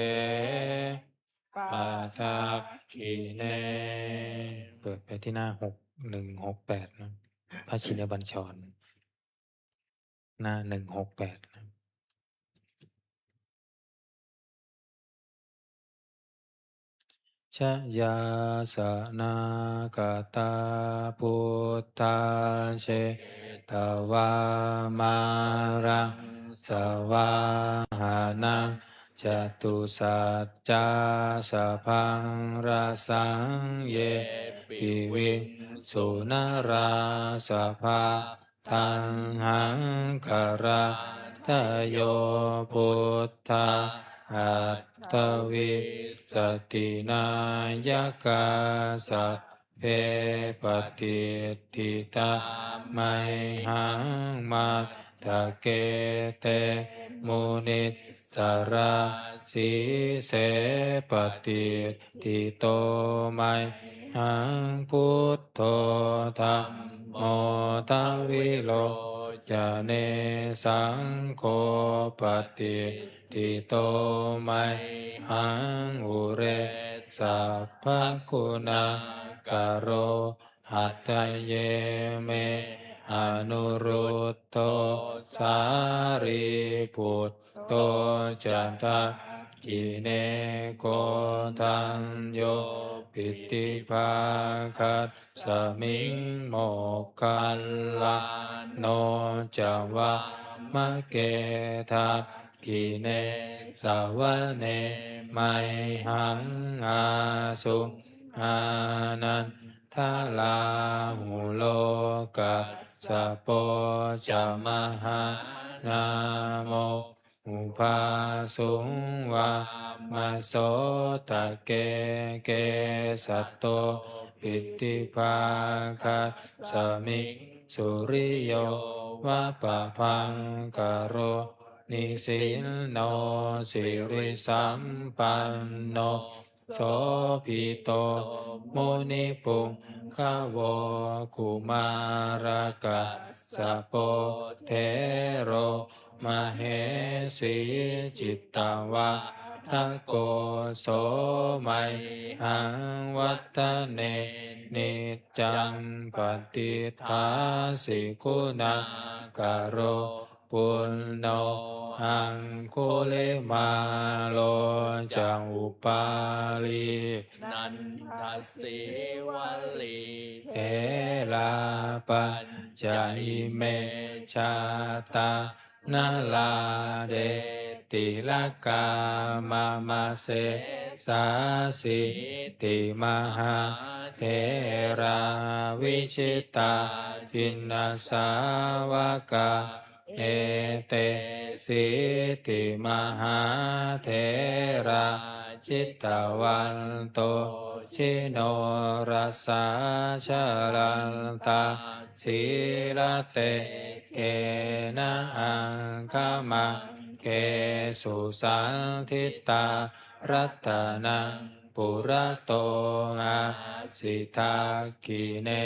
padakkhiṇe. เปิดไปที่หน้าหกหนึ่งหกแปดนะ พระชินบัญชร หน้าหนึ่งหกแปดนะ Jayāsanāgatā buddhā jetvā māraṃ savāhanaṃ catusaccāsabhaṃ rasaṃ ye piviṃsu narāsabhā. Taṇhaṅkarādayo buddhā aṭṭhavīsati nāyakā sabbe patiṭṭhitā mayhaṃ matthake te munissarā. Sīse patiṭṭhito mayhaṃ buddho dhammo dvilocane saṅgho patiṭṭhito mayhaṃ ure sabbaguṇākaro. Hadaye me anuruddho sārīputto ca dakkhiṇe koṇḍañño piṭṭhibhāgasmiṃ moggallāno ca vāmake. Dakkhiṇe savane mayhaṃ āsuṃ ānandarāhulo kassapo ca mahānāmo ubhāsuṃ vāmasotake. Kesato piṭṭhibhāgasmiṃ suriyo va pabhaṅkaro nisinno sirisampanno sobhito munipuṅgavo. Kumārakassapo thero mahesī cittavādako so mayhaṃ vadane niccaṃ patiṭṭhāsi guṇākaro. Puṇṇo aṅgulimālo ca upālī nandasīvalī therā pañca ime jātā nalāṭe tilakā mama. Sesāsīti mahātherā vijitā jinasāvakā etesīti mahātherā jitavanto jinorasā jalantā sīlatejena aṅgamaṅgesu saṇṭhitā. Ratanaṃ purato āsi dakkhiṇe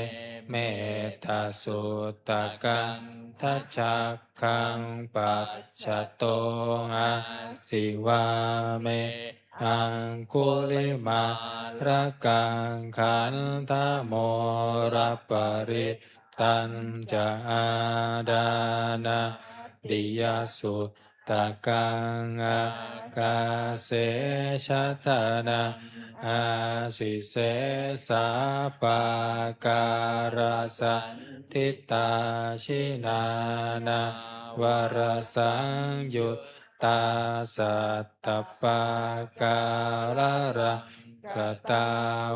mettasuttakaṃ dhajaggaṃ pacchato āsi vāme aṅgulimālakaṃ. Khandhamoraparittañca āṭānāṭiyasuttakaṃ ākāse chadanaṃ āsi sesā pākārasaṇṭhitā. Jinānāvarasaṃyut tā sattappākāralaṅkatā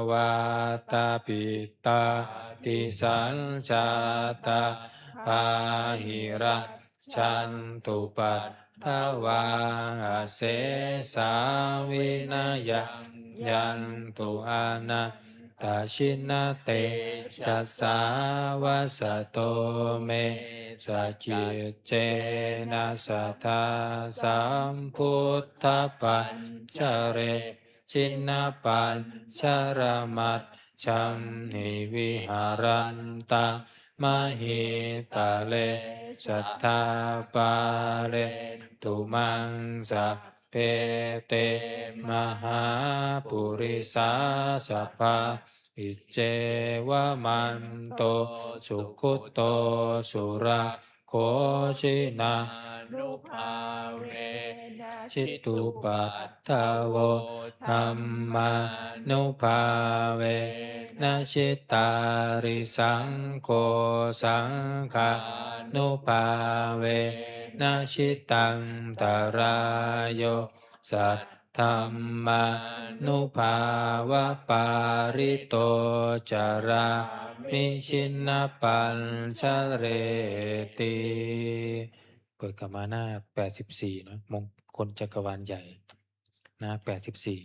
vātapittādisañjātā bāhirajjhattupaddavā asesā vinayaṃ yantu anantajinatejasā. Vasato me sakiccena sadā sambuddhapañjare jinapañjaramajjhamhi viharantā mahītale sadā pālentu maṃ sabbe te mahāpurisāsabhā. Iccevamanto sugutto surakkho jinānubhāvena jitupaddavo dhammānubhāvena jitārisaṅgho saṅghānubhāvena jitantarāyo saddhammānubhāvapālito carāmi jinapañjareti. เปิดกลับมาหน้า แปดสิบสี่ นะ มงคลจักรวาลใหญ่ หน้า แปดสิบสี่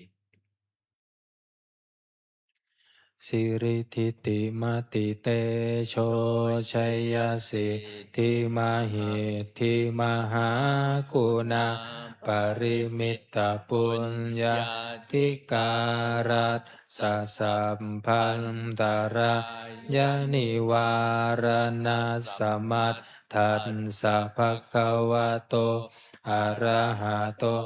Siridhitimatitejojayasiddhimahiddhimahāguṇāparimitapuññādhikārassa sabbantarāyanivāraṇasamatthassa bhagavato arahato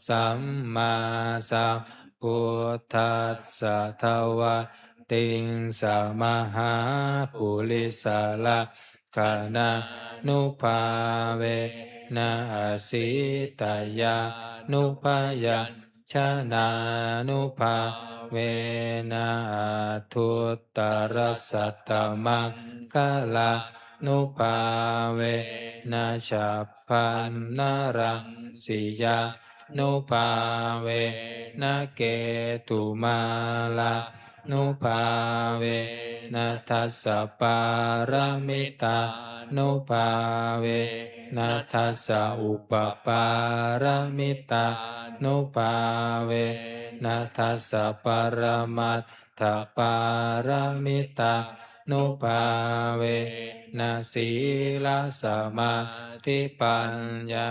sammāsambuddhassa dvattiṃsamahāpurisalakkhaṇānubhāvena asītyānubyañjanānubhāvena aṭṭhuttarasatamaṅgalānubhāvena chabbaṇṇaraṃsiyā nubhāvena ketumālānubhāvena dasapāramitānubhāvena dasaupapāramitānubhāvena dasaparamat thapāramitānubhāvena sīlasamādhipaññā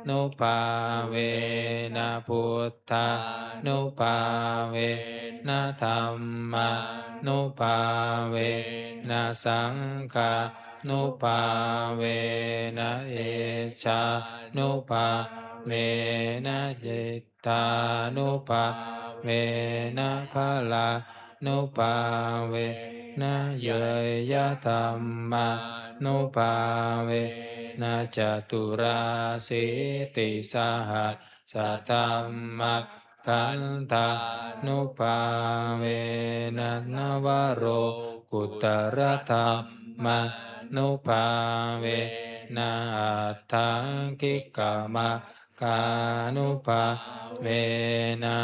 Buddhānubhāvena, Buddhānubhāvena, Dhammānubhāvena, Saṅghānubhāvena, Tejānubhāvena, Cittādhānubhāvena, Balānubhāvena, Ñeyyadhammānubhāvena, Caturāsītisahassadhammakkhandhānubhāvena, Navalokuttaradhammānubhāvena, Aṭṭhaṅgikama kkānubhāvena,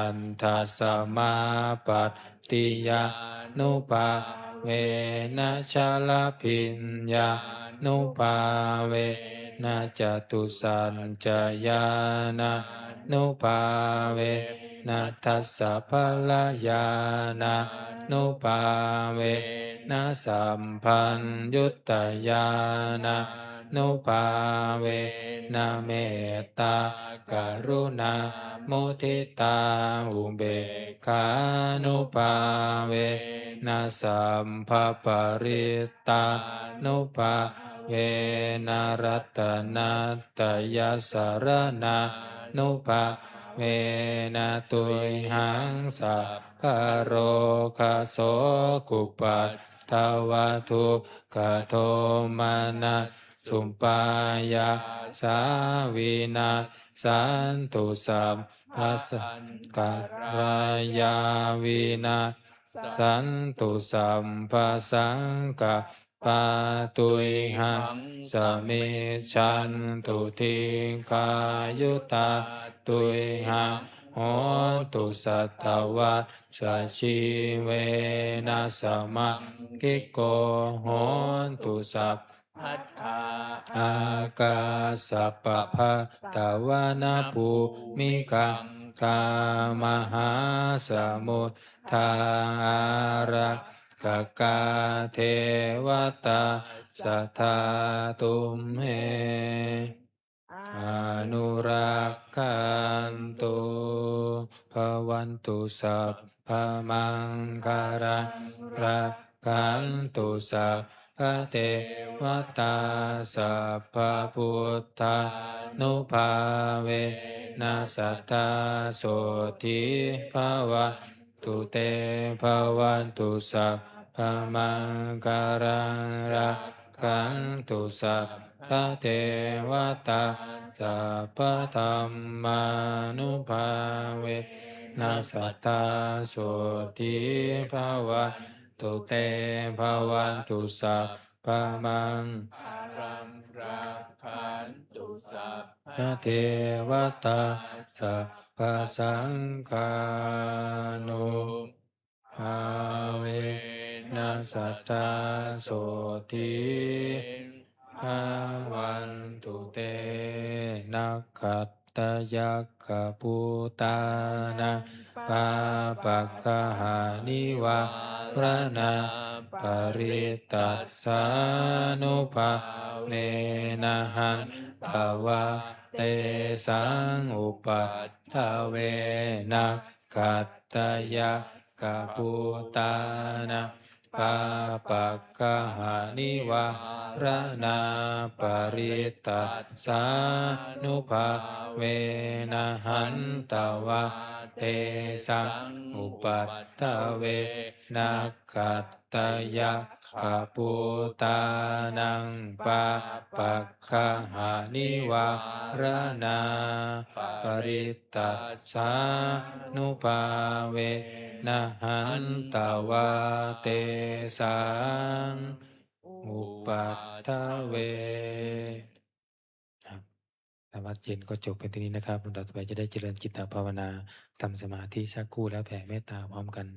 aṭṭhasamāpattiyānubhāvena, chaḷabhiññānubhāvena, catusaccañāṇānubhāvena, dasabalañāṇānubhāvena, sabbaññutañāṇā nubhāvena, mettākaruṇāmuditāupekkhānubhāvena, sabbaparittānubhāvena, ratanatayasaraṇānubhāvena, tuyhaṃ sabbarogasokupaddavadukkhadomana supāyāsā vinassantu, sabbasankārāyā vinassantu, sabbasaṅkappā tuyhaṃ samijjhantu, dīghāyutā tuyhaṃ hotu, satavassajīvena samaṅgiko hotu, sabbadā ākāsapabbatavanabhūmigaṅgā mahāsamuddā ārakkhakā devatā sadā tumhe anurakkhantu. Bhavatu sabbamaṅgalaṃ, rakkhantu sabbadevatā, sabbabuddhānubhāvena sadā sotthī bhavantu te. Bhavatu sabbamaṅgalaṃ, rakkhantu sabbadevatā, sabbadhammānubhāvena sadā sotthī bhavantu te. Bhavatu sabbamaṅgalaṃ, rakkhantu sabbadevatā, sabbasaṅghānubhāvena sadā sotthī bhavantu te. Nakkhattayakkhabhūtānaṃ pāpaggahanivāraṇā, parittassānubhāvena hantvā tesaṃ upaddave. Nakkhattayakkhabhūtānaṃ pāpaggahanivāraṇā, parittassānubhāvena hantvā tesaṃ upaddave. Nakkhattayakkhabhūtānaṃ pāpaggahanivāraṇā, parittassānubhāvena hantvā tesaṃ upaddave. ครับ ทำวัตรเย็นก็จบเป็นที่นี้นะครับ ลำดับต่อไปจะได้เจริญจิตตภาวนา ทำสมาธิสักครู่แล้วแผ่เมตตาพร้อมกัน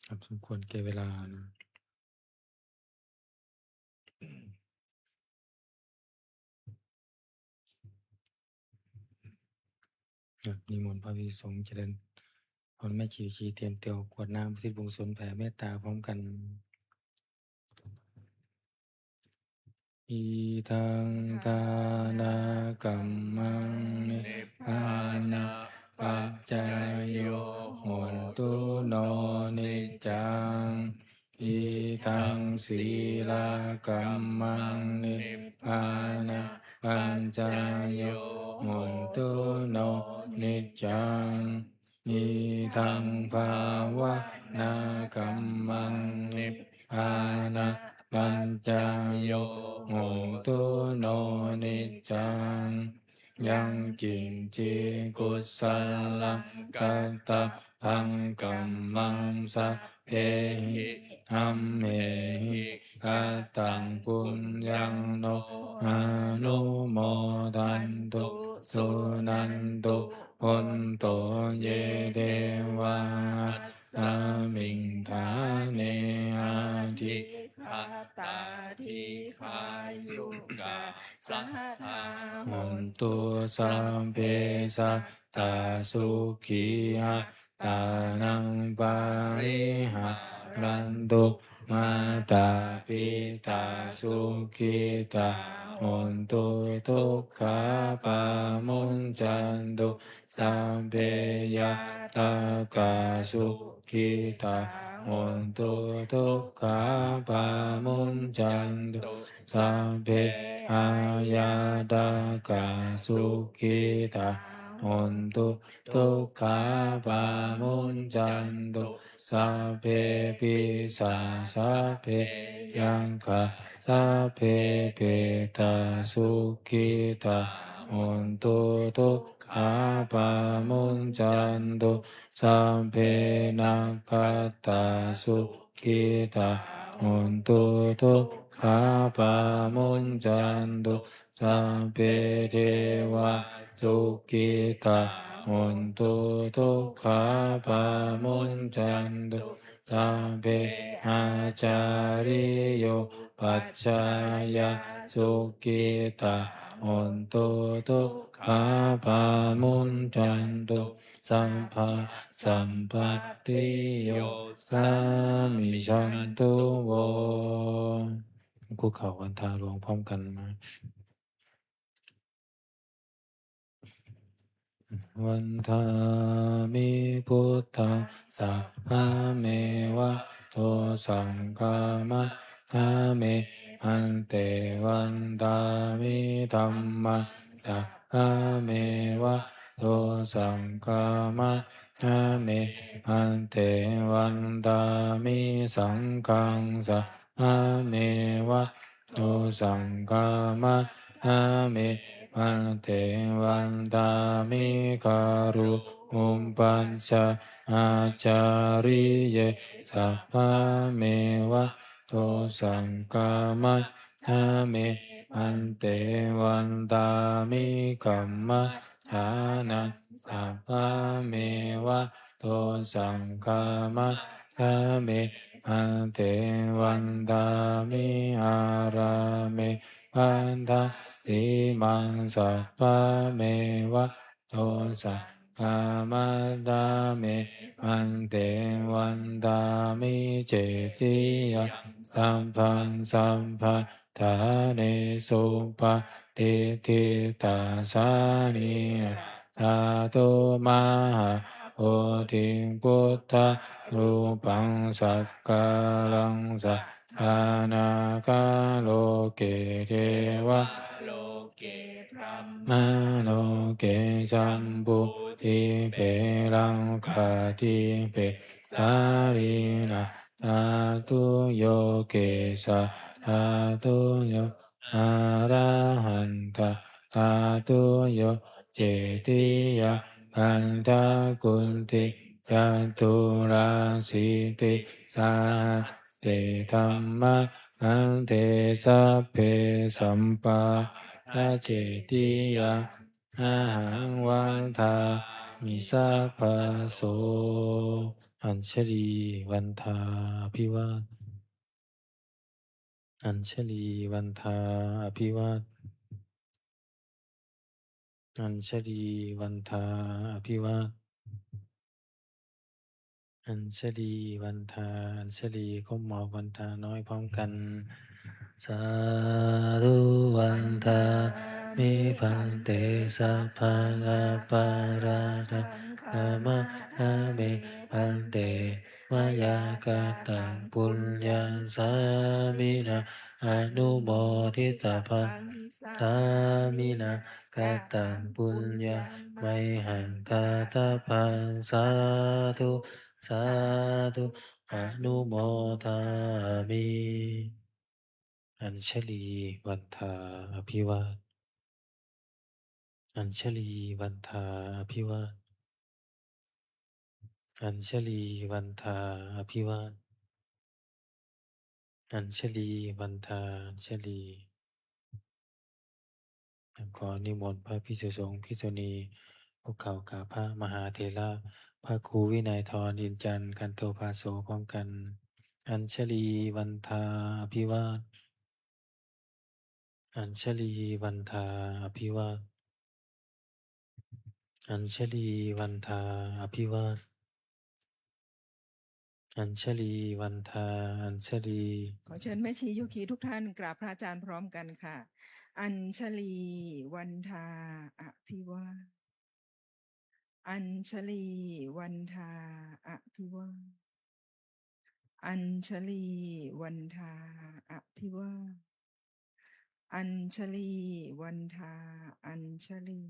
ครับ สมควรแก่เวลานะ ครับ นิมนต์พระภิกษุสงฆ์เจริญพร แม่ชี ชี เตรียมตัวกรวดน้ำอุทิศบุญกุศลแผ่เมตตาพร้อมกัน Idaṃ dānakammaṃ nibbānapaccayo hotu no niccaṃ. Idaṃ sīlakammaṃ nibbānapaccayo hotu no niccaṃ. Idaṃ bhāvanākammaṃ nibbānapaccayo hotu no niccaṃ. Yaṅkiñci kusalaṃ kattabbaṃ kammaṃ sabbehi dhammehi kataṃ puññaṃ no anumodantu suṇantu bhonto ye devā asmiṃ ṭhāne adhigatā dīghāyukā sadā hontu. Sabbe sattā sukhī attānaṃ pariharantu. Mātā pitā sukhitā hontu dukkhā pamuñcantu. Sabbe ñātakā sukhitā hontu dukkhā pamuñcantu. Sabbe aññātakā sukhitā hontu dukkhā pamuñcantu. Sabbe pisā sabbe yakkhā sabbe petā sukhitā hontu dukkhā pamuñcantu. Sabbe nakkhattā sukhitā hontu dukkhā pamuñcantu. Sabbe devā sukhitā hontu dukkhā pamuñcantu. Sabbe ācariyupajjhāyā sukhitā hontu dukkhā pamuñcantu. Sabbā sampattiyo samijjhantu vo. คุกเข่าวันทาหลวงพร้อมกันนะ Vandāmi buddhaṃ sabbameva dosaṃ khamatha me bhante. Vandāmi dhammaṃ sabbameva dosaṃ khamatha me bhante. Vandāmi saṅghaṃ sabbameva dosaṃ khamatha me bhante. Vandāmi garuṃ upajjhāyācariye sabbameva dosaṃ khamatha me bhante. Vandāmi kammaṭṭhānaṃ sabbameva dosaṃ khamatha me bhante. Vandāmi ārāme bandhasīmaṃ sabbameva dosaṃ khamatha me bhante. Vandāmi cetiyaṃ sabbaṃ sabbaṭṭhānesu patiṭṭhitā sālīnā dhātu mahābodhiṃ buddharūpaṃ sakkāraṃ sadā nāgaloke devaloke brahmaloke jambudīpe laṅkādīpe sālīnā dhātuyo kesā dhātuyo arahantā dhātuyo cetiyaṃ gandhakuṭi caturāsītisahassi dhammā bhante. Sabbe sampādacetiyaṃ ahaṃ vandāmi sabbaso. Añjali vandā abhivād. Añjali vandā abhivād. Añjali vandā abhivād. Añjali vandā, Añjali ก้มหัว vandā น้อยพร้อมกัน Sādhu vandāmi bhante, sabbaṃ aparādhaṃ khamatha me bhante, mayā kataṃ puññaṃ sāminā anumoditabbaṃ, sāminā kataṃ puññaṃ mayhaṃ dātabbaṃ, sādhu sādhu anumodāmi. Añjali vandā abhivād. Añjali vandā abhivād. Añjali vandā abhivād. Añjali vandā, Añjali. ขอนิมนต์พระภิกษุสงฆ์ภิกษุณี คุกเข่ากราบพระมหาเถระ พระครูวินัยทร อินทร์จันทร์ กันโตภาโส พร้อมกัน Añjali vandā abhivād. Añjali vandā abhivād. Añjali vandā abhivād. Añjali vandā, Añjali. ขอเชิญแม่ชีโยคีทุกท่านกราบพระอาจารย์พร้อมกันค่ะ Añjali vandā abhivād. Añjali vandā abhivād. Añjali vandā abhivād. Añjali vandā, Añjali.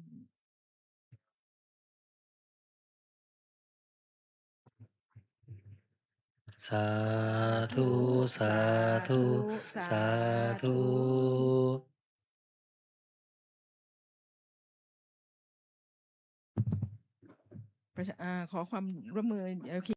Sādhu sādhu sādhu. ประชา- เอ่อ ขอความร่วมมือ โอเค